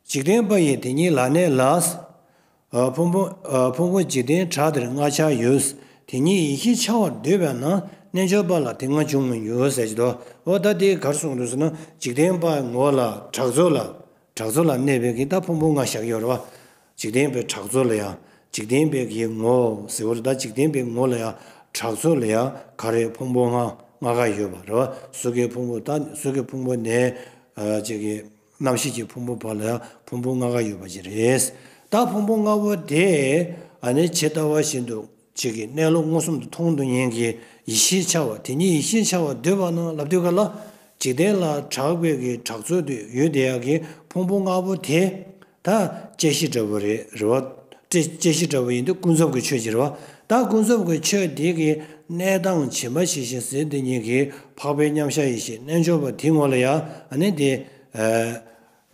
འཇིག་རྟེན་པ་ཡིས་དེ་ཉིད་ལ་གནས་ལ། ཨ། ཕུང་པོ། ཨ། ཕུང་པོ་འཇིག་རྟེན་བྲག་དེར་ལྔ་ཆར་ཡོད། དེ་ཉིད་ཡེ་ཤེས་འཆར་བར་འདོད་པས་ན། རྣལ་འབྱོར་པ་ལ་དེ་ལྔ་འབྱུང་མི་འགྱུར་ཟེར་གྱི་འདུག་འོ་ད་དེ་ག་རེ་གསུངས་འདུག་ཟེར་ན། འཇིག་རྟེན་པ་ངོ་ལ་གྲགས་ཚོགས་ལ། གྲགས་ཚོགས་ལ་གནས་པའི་གི་ད་ཕུང་པོ་ལྔ་བཞག་ཡོད་རེད་བ། འཇིག་རྟེན་པའི་གྲགས་ཚོགས་ལ་ཡང་འཇིག་རྟེན་པའི་གི་ངོ་ཟེར་བ་རེད། ད་འཇིག་རྟེན་པའི་ངོ་ལ་ཡང་གྲགས་ཚོགས་ལ་ཡང་ག་རེ། ཕུང་པོ་ལྔ། ལྔ་ཀ་ཡོད་པ་རེད་བ། གཟུགས་ཀྱི་ཕུང་པོ། ད་གཟུགས་ཀྱི་ཕུང་པོ་ནས། ཨ། ཅིག་གི་རྣམ་ཤེས་ཀྱི་ཕུང་པོ་བར་ལ་ཡང་ཕུང་པོ་ལྔ་ཀ་ཡོད་པ་ཅིག་རེད། ད་ཕུང་པོ་ལྔ་པོ་དེ་ཨ་ནི་ཇི་ལྟ་བ་བཞིན་དུ་ཅིག་གི་གནས་ལུགས་མངོན་སུམ་དུ་མཐོང་དུ་ཉན་གྱི་ཡེ་ཤེས་འཆར་བ། དེ་ཉིད་ཡེ་ཤེས་འཆར་བར་འདོད་པ་ན་ལབ་དུས་ག་ལ། འཇིག་རྟེན་ལ་གྲགས་པའི་གི་གྲགས་ཚོགས་དེ་ཡོད་བསྡད་ཡག་གི་ཕུང་པོ་ལྔ་པོ་དེ། ད་བཅད་གཞི་འདྲ་བོ་རེད། རེད་བ། བཅད་བཅད་གཞི་འདྲ་བོ་ཡིན་དུས་ཀུན་རྫོབ་ཀྱི་ཆོས་ཅིག་རེད་བ། ད་ཀུན་རྫོབ་ཀྱི་ཆོས་དེ་གི་གནས་སྟངས་ཇི་མ་ཇི་བཞིན་ཟེར་དེ་ཉིད་ཀྱི་འཕགས་པའི་མཉམ་གཞག་ཡེ་ཤེས་རྣལ་འབྱོར་པ་དེའི་ངོ་ལ་ཡང་ཨ་ནི་དེ། ཨ།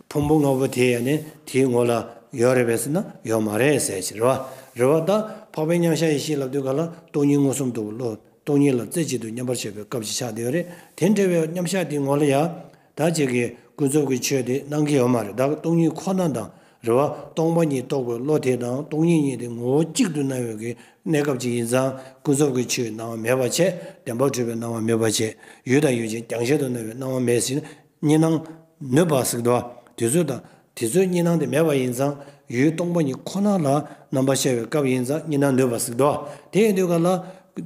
ཕུང་པོ་ལྔ་པོ་དེ་ཡང་ནི་དེའི་ངོ་ལ་ཡོད་རེད་པས་ཟེར་ན་ཡོད་མ་རེད་ཟེར་ཞིག་རེད་བ། རེད་བ། ད་འཕགས་པའི་མཉམ་གཞག་ཡེ་ཤེས་ལབ་དུས་ག་ལ་སྟོང་ཉིད་མངོན་སུམ་དུ་བློ་སྟོང་ཉིད་ལ་རྩེ་གཅིག་ཏུ་མཉམ་པར་བཞག་པའི་སྐབས་ཅིག་ཆགས་བསྡད་ཡོད་རེད། དེ་འདྲ་བའི་མཉམ་གཞག་དེའི་ངོ་ལ་ཡང་ད་ཅིག་གི་ཀུན་རྫོབ་ཀྱི་ཆོས་དེ་སྣང་གི་ཡོད་མ་རེད། ད་སྟོང་ཉིད་ཁོ་ན་དང་རེད་བ། སྟོང་པ་ཉིད་རྟོགས་པའི་བློ་དེ་དང་སྟོང་ཉིད་གཉིས་དེ་ངོ་བོ་གཅིག་ཏུ་སྣང་བའི་གི་གནས་སྐབས་ཅིག་ཡིན་ཙང་ཀུན་རྫོབ་ཀྱི་ཆོས་སྣང་བ་མེད་པ་བྱས། བདེན་པར་གྲུབ་པའི་སྣང་བ་མེད་པ་བྱས། ཡུལ་དང་ཡུལ་ཅན་རྒྱང་ཤེས་སུ་སྣང་བའི་སྣང་བ་མེད་ཟེར་ན། གཉིས་སྣང་ནུབ་པ་ཟེར་གྱི་འདུག་བ། དེ་ཚོ་དང་དེ་ཚོའི་གཉིས་སྣང་དེ་མེད་པ་ཡིན་ཙང་ཡུལ་སྟོང་པ་ཉིད་ཁོ་ན་ལ་རྣམ་པར་ཤར་བའི་སྐབས་ཡིན་ཙང་གཉིས་སྣང་ནུབ་པ་ཟེར་གྱི་འདུག་བ། དེ་ཡིན་དུས་ག་ལ་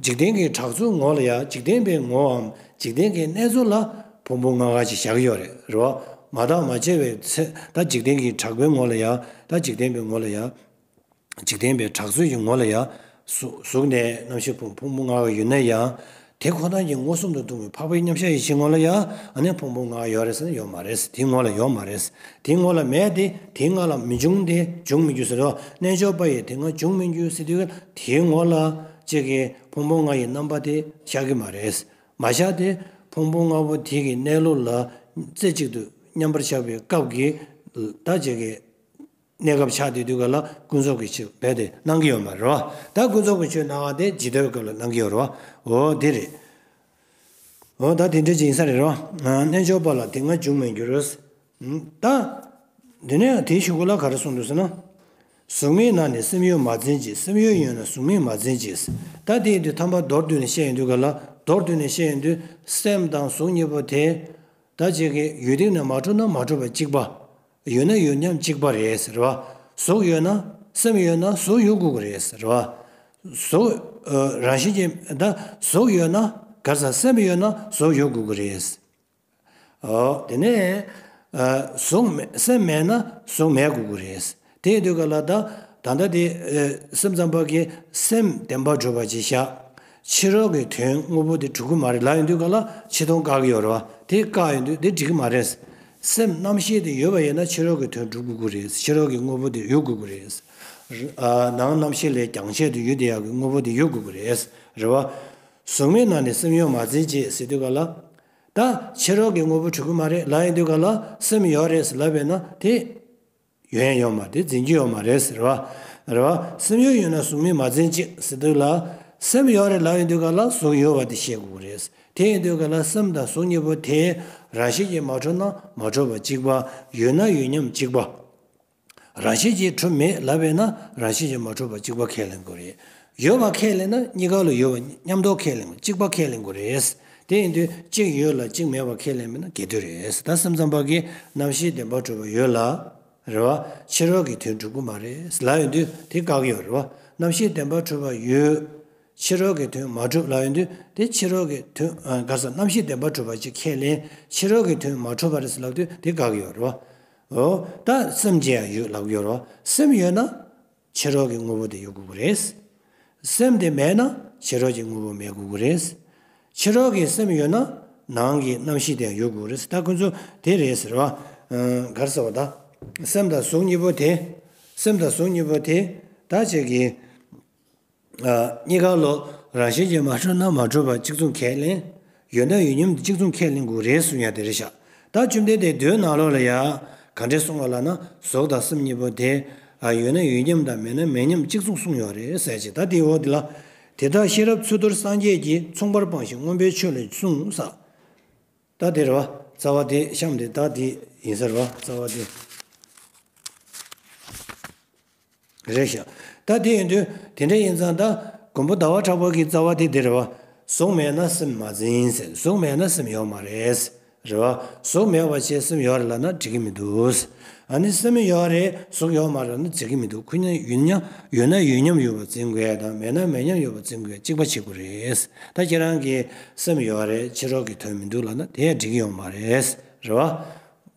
འཇིག་རྟེན་གྱི་གྲགས་ཚོགས་ངོ་ལ་ཡང་འཇིག་རྟེན་པའི་ངོའམ་འཇིག་རྟེན་གྱི་གནས་ཚོགས་ལ་ཕུང་པོ་ལྔ་ཀ་ཅིག་བཞག་གི་ཡོད་རེད། རེད་བ། མ་བརྟགས་མ་དཔྱད་པའི་ཚེ་ད་འཇིག་རྟེན་གྱི་གྲགས་པའི་ངོ་ལ་ཡང་ད་འཇིག་རྟེན་པའི་ངོ་ལ་ཡང་། འཇིག་རྟེན་པའི་གྲགས་ཚོགས་ཀྱི་ངོ་ལ་ཡང་། གཟུགས་གཟུགས་ནས་རྣམ་ཤེས་ཕུང་ཕུང་པོ་ལྔ་ཡོད་ན་ཡང་། དེ་ཁོ་ན་ཉིད་མངོན་སུམ་དུ་མཐོང་བའི་འཕགས་པའི་མཉམ་གཞག་ཡེ་ཤེས་ངོ་ལ་ཡང་ཨ་ནི་ཕུང་པོ་ལྔ་ཡོད་རེད་ཟེར་ན་ཡོད་མ་རེད། དེའི་ངོ་ལ་ཡོད་མ་རེད། དེའི་ངོ་ལ་མེད་དེ་དེའི་ངོ་ལ་མི་འབྱུང་སྟེ་འབྱུང་མི་འགྱུར་ཟེར་རོ། རྣལ་འབྱོར་པ་ཡིས་དེ་ལྔ་འབྱུང་མི་འགྱུར་ཟེར་དུས་དེའི་ངོ་ལ་ཅིག་གི་ཕུང་པོ་ལྔ་ཡི་རྣམ་པ་དེ་བཞག་གི་མ་རེད། མ་བཞག་སྟེ་ཕུང་པོ་ལྔ་པོ་དེ་གི་གནས་ལུགས་ལ་རྩེ་གཅིག་ཏུ་མཉམ་པར་བཞག་པའི་སྐབས་ཀྱི་ད་ཅིག་གི་གནས་སྐབས་ཆགས་བསྡད་དུས་ག་ལ་ཀུན་རྫོབ་ཀྱི་ཆོས་རྦད་དེ་སྣང་གི་ཡོད་མ་རེད་བ། ད་ཀུན་རྫོབ་ཀྱི་ཆོས་སྣང་བ་དེ་ཇི་ལྟ་བའི་སྐབས་ལ་སྣང་གི་ཡོད་རེད་བ། འོ་དེ་རེད། འོ་ད་དེ་འདྲ་ཅིག་ཡིན་ས་རེད་རོ། རྣལ་འབྱོར་པ་ལ་དེ་ལྔ་འབྱུང་མི་འགྱུར། ད། དེ་ནས་དེའི་གཞུག་གུ་ལ་ག་རེ་གསུངས་འདུག་ཟེར་ན། གཟུགས་མེད་ན་ནི་སེམས་ཡོད་མ་འཛིན་ཅིག་སེམས་ཡོད་ཡོད་ན་གཟུགས་མེད་མ་འཛིན་ཅིག་ད་དེ་ཡིན་དུས་ཐ་མ་མདོར་བསྡུས་ནས་བཤད་ཡོང་དུས་ག་ལ་མདོར་བསྡུས་ནས་བཤད་ཡོང་དུས་སེམས་དང་གཟུགས་གཉིས་པོ་དེ། ད་ཅིག་གི་ཡུལ་སྟེང་ནས་མ་གྲུབ་ན་མ་གྲུབ་པ་གཅིག་པ། ཡོད་ན་ཡོད་མཉམ་གཅིག་པ་རེད་ཟེར་བ། གཟུགས་ཡོད་ན་སེམས་ཡོད་ན་གཟུགས་ཡོད་དགོས་ཀྱི་རེད་ཟེར་བ། གཟུགས་ཨ་རང་བཞིན་གྱིས་ད་གཟུགས་ཡོད་ན་ག་རེ་ཟ་སེམས་ཡོད་ན་གཟུགས་ཡོད་དགོས་ཀྱི་རེད། ཨོ་དེ་ནས་ཨ་གཟུགས་མེད་སེམས་མེད་ན་གཟུགས་མེད་དགོས་ཀྱི་རེད། དེ་ཡིན་དུས་ག་ལ་ད་ད་ལྟ་དེ་ཨ་སེམས་ཙམ་པ་གིས་སེམས་བདེན་པར་གྲུབ་པ་ཅིག་བཞག་ཕྱི་རོལ་གྱི་དོན་དངོས་པོ་དེ་གྲུབ་ཀྱི་མ་རེད་ལབ་ཡོང་དུས་ག་ལ་ཕྱི་དོན་བཀག་གི་ཡོད་རེད་བ། དེ་བཀག་ཡོང་དུས་དེ་འགྲིག་གི་མ་རེད། སེམས་རྣམ་ཤེས་དེ་ཡོད་པ་ཡིན་ན་ཕྱི་རོལ་གྱི་དོན་གྲུབ་དགོས་ཀྱི་རེད། ཕྱི་རོལ་གྱི་དངོས་པོ་དེ་ཡོད་དགོས་ཀྱི་རེད། ཨ་ནང་རྣམ་ཤེས་ལས་རྒྱང་ཆད་དུ་ཡོད་བསྡད་ཡག་གི་དངོས་པོ་དེ་ཡོད་དགོས་ཀྱི་རེད། རེད་བ། གཟུགས་མེད་ནང་ནས་སེམས་ཡོད་མ་འཛིན་ཅིག་ཟེར་དུས་ག་ལ། ད་ཕྱི་རོལ་གྱི་དངོས་པོ་གྲུབ་ཀྱི་མ་རེད་ལབ་ཡོང་དུས་ག་ལ། སེམས་ཡོད་རེད་ཟེར་ལབ་པས་ན་དེ་ཡོད་ཡང་ཡོད་མ་རེད། འཛིན་རྒྱུ་ཡོད་མ་རེད་ཟེར་བ། རེད་བ། སེམས་ཡོད་ཡོད་ན་གཟུགས་མེད་མ་འཛིན་ཅིག་ཟེར་དུས་ལ། སེམས་ཡོད་རེད་ལབ་ཡོང་དུས་ག་ལ་གཟུགས་ཡོད་པ་དེ་ཤེས་དགོས་ཀྱི་རེད། དེ་ཡིན་དུས་ག་ལ་སེམས་དང་གཟུགས་གཉིས་པོ་དེ་རང་བཞིན་གྱིས་མ་གྲུབ་ན་མ་གྲུབ་པ་གཅིག་པ། ཡོད་ན་ཡོད་མཉམ་གཅིག་པ། རང་བཞིན་གྱིས་གྲུབ་མེད་ལབ་པས་ན་རང་བཞིན་གྱིས་མ་གྲུབ་པ་གཅིག་པ་ཁས་ལེན་དགོས་རེད། ཡོད་པ་ཁས་ལེན་ན་གཉིས་ཀ་ལ་ཡོད་པ་མཉམ་དུ་ཁས་ལེན་དགོས། གཅིག་པ་ཁས་ལེན་དགོས་རེད། དེ་ཡིན་དུས་གཅིག་ཡོད་ལ་གཅིག་མེད་པ་ཁས་ལེན་མིན་ན་འགལ་འདུ་རེད། ད་སེམས་ཙམ་པ་གིས་རྣམ་ཤེས་བདེན་པར་གྲུབ་པ་ཡོད་ལ། རེད་བ། ཕྱི་རོལ་གྱི་དོན་གྲུབ་ཀྱི་མ་རེད་ལབ་ཡོང་དུས་དེ་བཀག་གི་ཡོད་རེད་བ། རྣམ་ཤེས་བདེན་པར་གྲུབ་པ་ཡོད། ཕྱི་རོལ་གྱི་དོན་མ་གྲུབ་ལབ་ཡོང་དུས་དེ་ཕྱི་རོལ་གྱི་དོན་ག་ས་རྣམ་ཤེས་བདེན་པར་གྲུབ་པ་ཅིག་ཁས་ལེན། ཕྱི་རོལ་གྱི་དོན་མ་གྲུབ་པ་རེད་ཟེར་ལབ་དུས་དེ་བཀག་གི་ཡོད་རེད་བ། འོ། ད་སེམས་ཅན་ཡང་ཡོད་ལབ་ཀྱི་ཡོད་རེད་བ། སེམས་ཡོད་ན་ཕྱི་རོལ་གྱི་དངོས་པོ་དེ་ཡོད་དགོས་ཀྱི་རེད། སེམས་དེ་མེད་ན་ཕྱི་རོལ་གྱི་དངོས་པོ་མེད་དགོས་ཀྱི་རེད། ཕྱི་རོལ་གྱི་སེམས་ཡོད་ན་ནང་གི་རྣམ་ཤེས་དེ་ཡང་ཡོད་དགོས་ཀྱི་རེད། ད་ཁོ་ཚོ་དེ་རེད་ཟེར་བ། ག་རེ་ཟེར་བ་ད། སེམས་དང་གཟུགས་གཉིས་པོ་དེ། སེམས་དང་གཟུགས་གཉིས་པོ་དེ་ད་ཅིག་གི་གཉིས་ཀ་ལོ་རང་བཞིན་གྱིས་མ་གྲུབ་ན་མ་གྲུབ་པ་གཅིག་མཚུངས་ཁས་ལེན། ཡོད་ན་ཡོད་མཉམ་དུ་གཅིག་མཚུངས་ཁས་ལེན་དགོས་རེད་གསུང་ཡ་དེ་རེད་ཤག་ད་བཅོམ་ལྡན་འདས་མདོའི་ནང་ལོགས་ལ་ཡ་ག་འདྲས་གསུང་བ་ལབ་ན། གཟུགས་དང་སེམས་གཉིས་པོ་དེ་ཡོད་ན་ཡོད་མཉམ་དང་མེད་ན་མེད་མཉམ་གཅིག་མཚུངས་གསུངས་ཡོད་རེད་ཟེར་ཅིག་ད་དེའི་འོག་དེ་ལ། དེ་དག་ཤེས་རབ་ཚུལ་མདོར་སངས་རྒྱས་ཀྱིས་མཚུངས་པར་སྤངས་ཤིང་མངོན་པའི་ཆོས་ལ་གསུངས་ས། ད་དེ་རེད་བ། རྩ་བ་དེ་གཤམ་དེ་ད་དེ་ཡིན་ས་རེད་བ། རྩ་བ་དེ། རེད་ཤག་ད་དེ་ཡིན་དུས་དེ་འདྲ་ཡིན་ཙང་ད་མགོན་པོ་ཟླ་བ་གྲགས་པ་གི་རྩ་བ་དེ་འདི་རེད་བ། གཟུགས་མེད་ན་སེམས་མ་འཛིན་ཟེར། གཟུགས་མེད་ན་སེམས་ཡོད་མ་རེད། རེད་བ། གཟུགས་མེད་པ་བྱས་སེམས་ཡོད་རེད་ལབ་ན་འགྲིག་གི་མི་འདུག་ཨ་ནི་སེམས་ཡོད་རེད་གཟུགས་ཡོད་མ་རེད་ན་འགྲིག་གི་མི་འདུག་ཁོ་གཉིས་ཡོད་ན་ཡོད་མཉམ་ཡོད་པ་འཛིན་དགོས་ཡ་དང་མེད་ན་མེད་མཉམ་ཡོད་པ་འཛིན་དགོས་ཡ་གཅིག་པ་བྱེད་དགོས་རེད། ད་ཁྱེད་རང་གིས་སེམས་ཡོད་རེད་ཕྱི་རོལ་གྱི་དོན་མི་འདུག་ལབ་ན་དེ་ཡང་འགྲིག་གི་ཡོད་མ་རེད། རེད་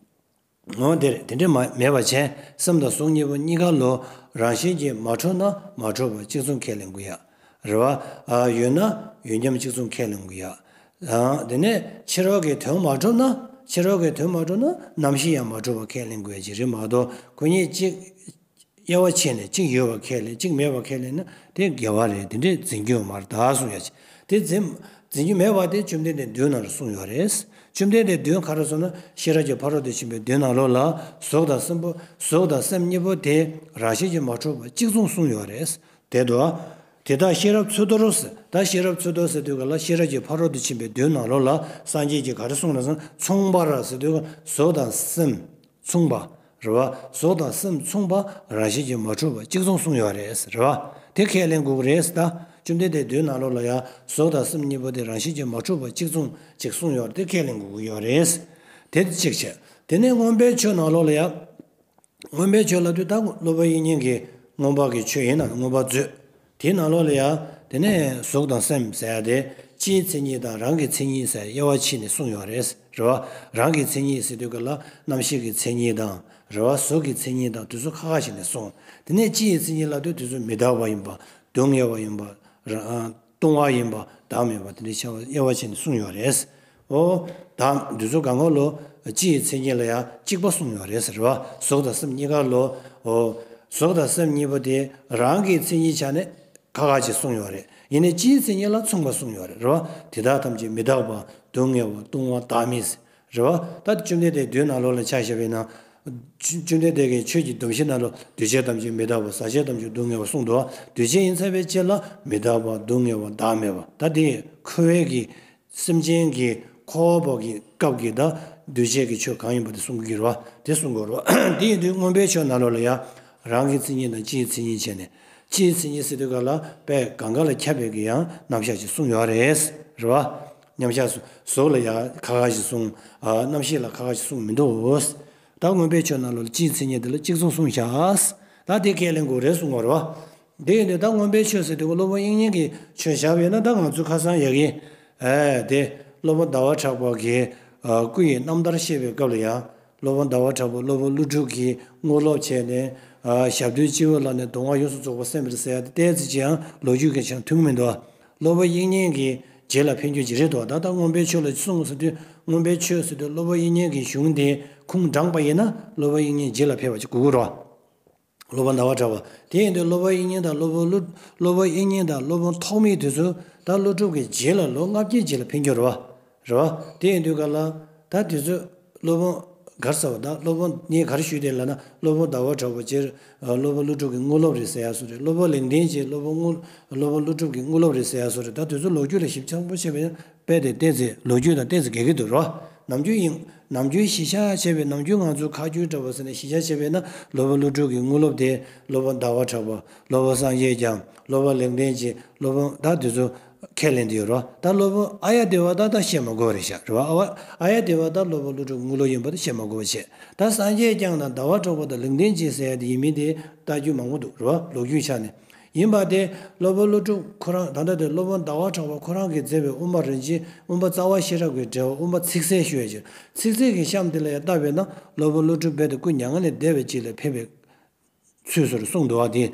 བ། འོ་དེ་རེད། དེ་འདྲ་མ་མེད་པ་བྱས་སེམས་དང་གཟུགས་གཉིས་པོ་གཉིས་ཀ་ལོ་རང་བཞིན་གྱིས་མ་གྲུབ་ན་མ་གྲུབ་པ་གཅིག་མཚུངས་ཁས་ལེན་དགོས་ཡ། རེད་བ། ཨ་ཡོད་ན་ཡོད་མཉམ་གཅིག་མཚུངས་ཁས་ལེན་དགོས་ཡ། ཨ་དེ་ནས་ཕྱི་རོལ་གྱི་དོན་མ་གྲུབ་ན་ཕྱི་རོལ་གྱི་དོན་མ་གྲུབ་ན་རྣམ་ཤེས་ཡང་མ་གྲུབ་པ་ཁས་ལེན་དགོས་ཡ་ཅིག་རེད་མ་གཏོགས་ཁོ་གཉིས་གཅིག་དབྱེ་བ་ཕྱེ་ནས་གཅིག་ཡོད་པ་ཁས་ལེན་གཅིག་མེད་པ་ཁས་ལེན་ན་དེ་འགལ་བ་རེད། དེ་འདྲས་འཛིན་རྒྱུ་ཡོད་མ་རེད་ད་གསུང་ཡ་ཅིག་དེ་འཛིན་འཛིན་རྒྱུ་མེད་པ་དེ་བཅོམ་ལྡན་འདས་མདོའི་ནང་ལ་གསུངས་ཡོད་རེད། བཅོམ་ལྡན་འདས་མདོའི་ག་རེ་གསུངས་ན་ཤེས་རབ་ཀྱི་ཕ་རོལ་ཏུ་ཕྱིན་པའི་མདོའི་ནང་ལོགས་ལ་གཟུགས་དང་སེམས་པོ་གཟུགས་དང་སེམས་གཉིས་པོ་དེ་རང་བཞིན་གྱིས་མ་གྲུབ་པ་གཅིག་མཚུངས་གསུངས་ཡོད་རེད། དེ་དུ། དེ་དག་ཤེས་རབ་ཚུལ་མདོར་ཟེར། ད་ཤེས་རབ་ཚུལ་མདོར་ཟེར་དུས་ག་ལ་ཤེས་རབ་ཀྱི་ཕ་རོལ་ཏུ་ཕྱིན་པའི་མདོའི་ནང་ལོགས་ལ་སངས་རྒྱས་ཀྱིས་ག་རེ་གསུངས་ན་ཟེར་ན་མཚུངས་པར་ཟེར་དུས་ག་གཟུགས་དང་སེམས་མཚུངས་པ། རེད་བ། གཟུགས་དང་སེམས་མཚུངས་པ་རང་བཞིན་གྱིས་མ་གྲུབ་པ་གཅིག་མཚུངས་གསུངས་ཡོད་རེད། རེད་བ། དེ་ཁས་ལེན་དགོས་ཀྱི་རེད་ད། བཅོམ་ལྡན་འདས་མདོའི་ནང་ལོགས་ལ་ཡང་གཟུགས་དང་སེམས་གཉིས་པོ་དེ་རང་བཞིན་གྱིས་མ་གྲུབ་པ་གཅིག་མཚུངས་གཅིག་གསུངས་ཡོད་རེད། དེ་ཁས་ལེན་དགོས་ཀྱི་ཡོད་རེད། དེ་གཅིག་བྱས། དེ་ནས་མངོན་པའི་ཆོས་ནང་ལོགས་ལ་ཡང་། མངོན་པའི་ཆོས་ལབ་དུས་ད་སློབ་དཔོན་དབྱིག་གཉེན་གྱིས་མངོན་པ་གི་ཆོས་ཡིན་ན་མངོན་པ་མཛོད། དེའི་ནང་ལོགས་ལ་ཡང་དེ་ནས་གཟུགས་དང་སེམས་ཟེར་ཡ་དེ་སྤྱིའི་མཚན་ཉིད་དང་རང་གི་མཚན་ཉིད་ཟེར་དབྱེ་བ་ཕྱེ་ནས་གསུངས་ཡོད་རེད། རེད་བ། རང་གི་མཚན་ཉིད་ཟེར་དུས་ག་ལ་རྣམ་ཤེས་ཀྱི་མཚན་ཉིད་དང་རེད་བ་གཟུགས་ཀྱི་མཚན་ཉིད་དང་དེ་ཚོ་ཁ་ཁ་ཞིག་ནས་གསུངས། དེ་ནས་སྤྱི་ཡི་མཚན་ཉིད་ལབ་དུས་དེ་ཚོ་མི་རྟག་པ་ཡིན་པ། སྡུག་བསྔལ་བ་ཡིན་པ། ར་ལྟུང་བ་ཡིན་པ་བདག་མེད་པ་དེ་འདྲའི་ཆ་དབྱེ་བ་ཕྱེ་ནས་གསུངས་ཡོད་རེད། ཨོ། བདག་འདི་ཚོ་གང་ག་ལོ་སྤྱི་ཡི་མཚན་ཉིད་ལ་ཡང་གཅིག་པ་གསུངས་ཡོད་རེད་ཟེར་བ། གཟུགས་དང་སེམས་གཉིས་ཀ་ལོ། ཨོ། གཟུགས་དང་སེམས་གཉིས་པོ་དེ་རང་གི་མཚན་ཉིད་ཆ་ནས་ཁ་ཁ་ཅིག་གསུངས་ཡོད་རེད། ཡིན་ནའི་སྤྱིའི་མཚན་ཉིད་ལ་མཚུངས་པ་གསུངས་ཡོད་རེད། རེད་བ། དེ་དག་ཐམས་ཅད་མི་རྟག་པ། སྡུག་བསྔལ་བ། ལྟུང་བ། བདག་མེད། རེད་བ། ད་བཅོམ་ལྡན་འདས་མདོའི་ནང་ལོགས་ལ་ཆ་བཞག་པ་ཡིན་ན། བཅོམ་ལྡན་འདས་ཀྱི་ཆོས་ཀྱི་སྡོམ་བཞི་ནང་ལོགས་འདུས་བྱས་ཐམས་ཅད་མི་རྟག་པ། ཟག་བཅས་ཐམས་ཅད་སྡུག་བསྔལ་བ་གསུངས་འདུག་འདུས་བྱས་ཡིན་ཚར་བའི་རྗེས་ལ་མི་རྟག་པ། སྡུག་བསྔལ་བ། བདག་མེད་པ། ད་དེ་འཁོར་བའི་གི་སེམས་ཅན་གྱི་འཁོར་བ་པོ་གི་སྐབས་ཀྱི་ད་འདུས་བྱས་ཀྱི་ཆོས་གང་ཡིན་པ་དེ་གསུང་གི་རེད་བ། དེ་གསུང་དགོས་རེད་བ། དེ་ཡིན་དུས་མངོན་པའི་ཆོས་ནང་ལོགས་ལ་ཡང་རང་གི་མཚན་ཉིད་དང་སྤྱིའི་མཚན་ཉིད་བྱས་ནས་སྤྱིའི་མཚན་ཉིད་ཟེར་དུས་ག་ལ་དཔེ་གང་ག་ལ་ཁྱབ་པའི་གི་ཡང་རྣམ་གཞག་ཅིག་གསུངས་ཡོད་རེད། རེད་བ། མཉམ་གཞག་གཟུགས་ལ་ཡང་ཁ་ཁ་ཞིག་གསུངས། རྣམ་ཤེས་ལ་ཁ་ཁ་ཞིག་གསུངས་མི་འདུག་ད་མངོན་པའི་ཆོས་ནང་ལོགས་ལ་སྤྱིའི་མཚན་ཉིད་དེ་ལ་གཅིག་མཚུངས་གསུངས་བཞག་ད་དེ་ཁས་ལེན་དགོས་རེད་གསུང་བ་རེད་བ། དེ་ཡིན་དུས་ད་མངོན་པའི་ཆོས་ཟེར་དུས་སློབ་དཔོན་དབྱིག་གཉེན་གྱི་ཆོས་བཞག་པ་ཡིན་ན་ད་ང་ཚོས་ཁ་སང་ཡ་གི། ཨེ་དེ་སློབ་དཔོན་ཟླ་བ་གྲགས་པ་གི་སྐུ་ཡི་རྣམ་ཐར་བཤད་པའི་སྐབས་ལ་ཡང་། སློབ་དཔོན་ཟླ་བ་གྲགས་པ་སློབ་དཔོན་ཀླུ་སྒྲུབ་ཀྱིས་དངོས་སློབ་བྱས་ནས། ཨ་ཞབས་རྡོལ་སྤྱི་བོ་ལ་ནས་གདུང་བ་ཡོངས་སུ་རྫོགས་པ་སེམས་རེད་ཟེར་ཡ་དེ་ཏོག་ཙམ་ཅིག་ཡང་ལོ་རྒྱུས་ཀྱི་ཆ་མཐུན་མི་འདུག་སློབ་དཔོན་དབྱིག་གཉེན་གྱིས་རྗེ་ལ་ཕན་རྒྱུ་ཅིག་རེད་དོ། ད་ལྟ་མངོན་པའི་ཆོས་ལ་གསུངས་ཟེར་དུས་མངོན་པའི་ཆོས་ཟེར་དུས་སློབ་དཔོན་དབྱིག་གཉེན་གྱི་གཞུང་དེ་ཁུངས་དྲངས་པ་ཡིན་ན་སློབ་དཔོན་དབྱིག་གཉེན་རྗེ་ལ་ཕེབས་པ་ཅིག་དགོས་ཀྱི་རེད། སློབ་དཔོན་ཟླ་བ་གྲགས་པ། དེ་ཡིན་དུས་སློབ་དཔོན་དབྱིག་གཉེན་དང་སློབ་དཔོན་ཀླུ། སློབ་དཔོན་དབྱིག་གཉེན་དང་སློབ་དཔོན་ཐོགས་མེད་དེ་ཚོ་ད་ཀླུ་སྒྲུབ་ཀྱི་རྗེས་ལ་ལོ་ལྔ་བརྒྱའི་རྗེས་ལ་ཕེབས་རྒྱུ་རེད་བ། རེད་བ། དེ་ཡིན་དུས་ག་ལ་ད་དེ་ཚོ་སློབ་དཔོན་གར་ཟེར་བ་ད་སློབ་དཔོན་ངས་ག་རེ་ཞུས་དེ་ལབ་ན། སློབ་དཔོན་ཟླ་བ་གྲགས་པ་སྤྱིར་སློབ་དཔོན་ཀླུ་སྒྲུབ་ཀྱི་དངོས་སློབ་རེད་ཟེར་ཡ་བཟོ་རེད། སློབ་དཔོན་ལེགས་ལྡན་འབྱེད་སློབ་དཔོན་དངོས། སློབ་དཔོན་ཀླུ་སྒྲུབ་ཀྱི་དངོས་སློབ་རེད་ཟེར་ཡ་བཟོ་རེད། ད་དེ་ཚོ་ལོ་རྒྱུས་ལ་ཞིབ་ཚགས་པོ་བྱས་པ་ཡིན་ན། དཔེ་དེ་ཏོག་ཙམ་ལོ་རྒྱུས་དང་ཏོག་ཙམ་འགལ་གྱི་འདུག་རོ། ནམ་རྒྱུན་ཡིན། ནམ་རྒྱུན་གཞི་བཞག་བྱས་པའི་ནམ་རྒྱུན་ང་ཚོས་ཁ་རྒྱུན་འདྲ་བོ་ཟེར་ནས་གཞི་བཞག་བྱས་པས་ན་སློབ་དཔོན་ཀླུ་སྒྲུབ་ཀྱི་དངོས་སློབ་དེ་སློབ་དཔོན་ཟླ་བ་གྲགས་པ། སློབ་དཔོན་སངས་རྒྱས་བསྐྱངས། སློབ་དཔོན་ལེགས་ལྡན་འབྱེད། སློབ་དཔོན་ད་དེ་ཚོ་ཁས་ལེན་དུ་ཡོད་རོ། ད་སློབ་དཔོན་ཨཱརྱ་དེ་བ་ད་ད་བཤད་མ་དགོས་པ་རེད་ཤག་རེད་བ། ཨཱརྱ་དེ་བ་ད་སློབ་དཔོན་ཀླུ་སྒྲུབ་དངོས་སློབ་ཡིན་པ་ད་བཤད་མ་དགོས་པ་བྱས། ད་སངས་རྒྱས་བསྐྱངས་དང་ཟླ་བ་གྲགས་པ་དང་ལེགས་ལྡན་འབྱེད་ཟེར་ཡ་དེ་ཡིན་མིན་དེ་ལྟ་རྒྱུ་མང་པོ་འདུག་རེད་བ། ལོ་རྒྱུས་ཆ་ནས། ཡིན་པ་དེ་སློབ་དཔོན་ཀླུ་སྒྲུབ་ཁོ་རང་ད་ལྟ་དེ་སློབ་དཔོན་ཟླ་བ་གྲགས་པ་ཁོ་རང་གིས་མཛད་པའི་དབུ་མ་རིན་ཆེན་དབུ་མ་རྩ་བ་ཤེས་རབ་ཀྱི་འགྲེལ་པ་དབུ་མ་ཚིག་གསལ་ཞུ་ཡ་ཅིག་ཚིག་གསལ་གྱི་གཤམ་དེ་ལ་ཡང་བལྟས་པས་ན་སློབ་དཔོན་ཀླུ་སྒྲུབ་རྦད་དེ་སྐུ་མྱ་ངན་ལས་འདས་པའི་རྗེས་ལ་ཕེབས་པའི་ཚུལ་སོགས་གསུངས་འདུག་བ། དེ་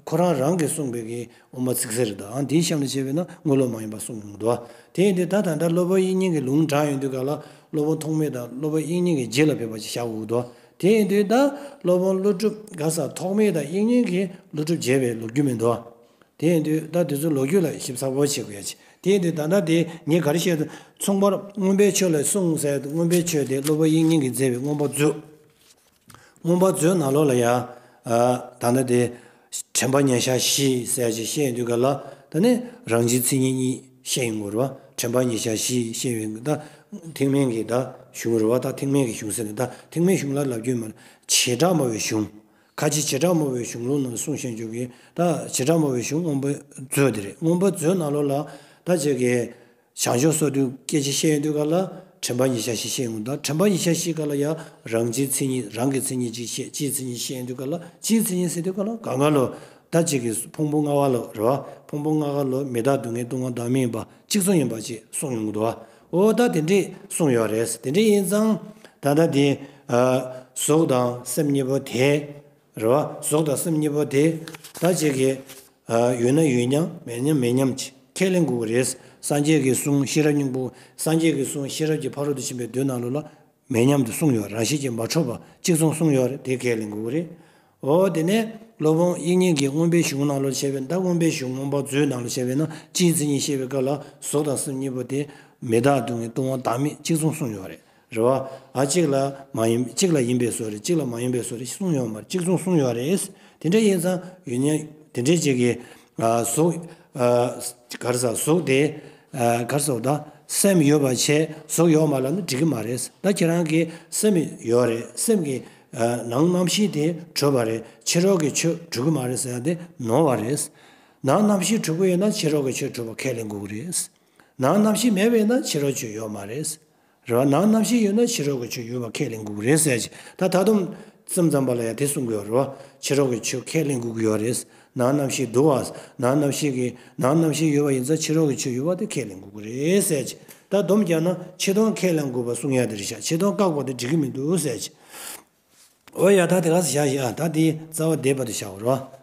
ཁོ་རང་རང་གིས་གསུངས་པའི་གི་དབུ་མ་ཚིག་གསལ་རེད། ད་ཨང་དེའི་གཤམ་ལ་བྱས་པས་ན་དངོས་སློབ་མ་ཡིན་པ་གསུངས་ཡོང་འདུག་བ། དེ་ཡིན་དུས་ད་ད་ལྟ་སློབ་དཔོན་དབྱིག་གཉེན་གྱི་ལུང་དྲངས་ཡོང་དུས་ག་ལ་སློབ་དཔོན་ཐོགས་མེད་དང་སློབ་དཔོན་དབྱིག་གཉེན་གྱི་རྗེས་ལ་ཕེབས་པ་ཅིག་བཞག་དགོས་འདུག་བ། དེ་ཡིན་དུས་ད་སློབ་དཔོན་ཀླུ་སྒྲུབ་ག་ས་ཐོགས་མེད་དང་དབྱིག་གཉེན་གྱིས་ཀླུ་སྒྲུབ་མཇལ་བའི་ལོ་རྒྱུས་མི་འདུག་བ། དེ་ཡིན་དུས་ད་དེ་ཚོ་ལོ་རྒྱུས་ལ་ཞིབ་ཚགས་པོ་བྱེད་དགོས་ཡ་ཆེ། དེ་ཡིན་དུས་ད་ལྟ་དེ་ངས་ག་རེ་བཤད་དུ། མཚུངས་པར་མངོན་པའི་ཆོས་ལ་གསུངས་ཟེར་དུས་མངོན་པའི་ཆོས་དེ་སློབ་དཔོན་དབྱིག་གཉེན་གྱིས་མཛད་པའི་མངོན་པ་མཛོད། མངོན་པ་མཛོད་ནང་ལོགས་ལ་ཡ། ཨ། ད་ལྟ་དེ། དྲན་པ་ཉེར་བཞག་བཞི་ཟེར་ཡ་ཅིག་བཤད་ཡོང་དུས་ག་ལ། ད་ནི་རང་སྤྱིའི་མཚན་ཉིད་གཉིས་བཤད་ཡོང་གི་རེད་བ། དྲན་པ་ཉེར་བཞག་བཞི་བཤད་ཡོང་གི་ད། ཐེག་དམན་གྱི་ད་གཞུང་རེད་བ། ད་ཐེག་དམན་གྱི་གཞུང་ཟེར་ནས་ད་ཐེག་དམན་གཞུང་ལ་ལབ་རྒྱུ་མ་རེད། བྱེ་བྲག་སྨྲ་བའི་གཞུང་། ཁ་ཆེ་བྱེ་བྲག་སྨྲ་བའི་གཞུང་ལུགས་ནང་གསུངས་བཞིན་བརྗོད་ཀྱི་ད་བྱེ་བྲག་སྨྲ་བའི་གཞུང་མངོན་པ་མཛོད་དེ་རེད། མངོན་པ་མཛོད་ནང་ལོགས་ལ་ད་ཅིག་གི་བྱང་ཆུབ་སོ་བདུན་སྐད་ཆ་བཤད་ཡོང་དུས་ག་ལ་དྲན་པ་ཉེར་བཞག་བཞི་བཤད་ཡོང་། ད་དྲན་པ་ཉེར་བཞག་བཞི་ག་ལ་ཡ་རང་སྤྱིའི་མཚན་ཉིད་རང་གི་མཚན་ཉིད་ཅིག་བཤད། སྤྱིའི་མཚན་ཉིད་བཤད་ཡོང་དུས་ག་ལ་སྤྱིའི་མཚན་ཉིད་ཟེར་དུས་ག་ལ་གང་ག་ལོ་ད་ཅིག་གི་ཕུང་པོ་ལྔ་པ་ལོ་རེད་བ། ཕུང་པོ་ལྔ་པ་ལོ་མི་རྟག་སྡུག་བསྔལ་ལྟུང་བ་བདག་མེད་ཡིན་པ་གཅིག་མཚུངས་ཡིན་པ་ཅིག་གསུངས་ཡོང་གི་འདུག་བ། འོ་ད་དེ་འདྲས་གསུངས་ཡོད་རེད། དེ་འདྲས་ཡིན་ཙང་ད་ལྟ་དེ་གཟུགས་དང་སེམས་གཉིས་པོ་དེ། རེད་བ། གཟུགས་དང་སེམས་གཉིས་པོ་དེ་ད་ཅིག་གི་ཡོད་ན་ཡོད་མཉམ་མེད་མཉམ་མེད་མཉམ་ཅིག་ཁས་ལེན་དགོས་ཀྱི་རེད། སངས་རྒྱས་ཀྱི་གསུང་ཤེས་རབ་སྙིང་པོ། སངས་རྒྱས་ཀྱི་གསུང་ཤེས་རབ་ཀྱི་ཕ་རོལ་ཏུ་ཕྱིན་པའི་མདོའི་ནང་ལོགས་ལ་མེད་མཉམ་དུ་གསུངས་ཡོད། རང་བཞིན་གྱིས་མ་གྲུབ་པ་གཅིག་མཚུངས་གསུངས་ཡོད་རེད། དེ་ཁས་ལེན་དགོས་ཀྱི་རེད། འོ་དེ་ནས་སློབ་དཔོན་དབྱིག་གཉེན་གྱིས་མངོན་པའི་གཞུང་ནང་ལོགས་བཤད་པའི་ད་མངོན་པའི་གཞུང་མངོན་པ་མཛོད་ནང་ལོགས་བཤད་པས་ན་སྤྱིའི་མཚན་ཉིད་བཤད་པའི་སྐབས་ལ་གཟུགས་དང་སེམས་གཉིས་པོ་དེ་མི་རྟག་སྡུག་བསྔལ་ལྟུང་བ་བདག་མེད་གཅིག་མཚུངས་གསུངས་ཡོད་རེད། རེད་བ། ཨ་གཅིག་ལ་མ་ཡིན་གཅིག་ལ་ཡིན་པའི་བཟོ་རེད། གཅིག་ལ་མ་ཡིན་པའི་བཟོ་རེད་གསུངས་ཡོད་མ་རེད། གཅིག་མཚུངས་གསུངས་ཡོད་རེད། དེ་འདྲ་ཡིན་ཙང་ཡོད་ཉན་དེ་འདྲའི་གཅིག་གི་ཨ་གཟུགས་ཨ་ག་རེ་ཟ་གཟུགས་དེ་ཨ་ག་རེ་ཟ་ད་སེམས་ཡོད་པ་བྱས་གཟུགས་ཡོད་མ་ལབ་ན་འགྲིག་གི་མ་རེད། ད་ཁྱེད་རང་གི་སེམས་ཡོད་རེད། སེམས་ཀྱི་ཨ་ནང་རྣམ་ཤེས་དེ་གྲུབ་པ་རེད། ཕྱི་རོལ་གྱི་ཆོས་གྲུབ་ཀྱི་མ་རེད་ཟེར་ཡ་དེ་ནོར་བ་རེད། ནང་རྣམ་ཤེས་གྲུབ་ཀྱི་ཡོད་ན་ཕྱི་རོལ་གྱི་ཆོས་གྲུབ་པ་ཁས་ལེན་དགོས་ཀྱི་རེད། ནང་རྣམ་ཤེས་མེད་པས་ན་ཕྱི་རོལ་ཆོས་ཡོད་མ་རེད། རེད་བ། ནང་རྣམ་ཤེས་ཡོད་ན་ཕྱི་རོལ་གྱི་ཆོས་ཡོད་པ་ཁས་ལེན་དགོས་ཀྱི་རེད་ཟེར་གྱི། ད་ད་དུང་སེམས་ཙམ་པ་ལ་ཡང་དེ་གསུང་གི་ཡོད་རེད་བ། ཕྱི་རོལ་གྱི་ཆོས་ཁས་ལེན་དགོས་ཀྱི་ཡོད་རེད། ནང་རྣམ་ཤེས་འདུག་བ། ནང་རྣམ་ཤེས་ཀྱི་ནང་རྣམ་ཤེས་ཡོད་པ་ཡིན་ཙང་ཕྱི་རོལ་གྱི་ཆོས་ཡོད་པ་དེ་ཁས་ལེན་དགོས་ཀྱི་རེད་ཟེར་གྱི། ད་སྡོམ་རྒྱག་ན་ཆོས་དོན་ཁས་ལེན་དགོས་པ་གསུང་ཡ་དེ་རེད་ཤག་ཆོས་དོན་བཀག་པ་དེ་འགྲིག་གི་མི་འདུག་ཟེར་གྱི། འོ་ཡ་ད་དེ་ག་ས་བཞག་ཡ། ད་དེ་རྩ་བ་འདས་པ་དུ་བཞག་རོགས།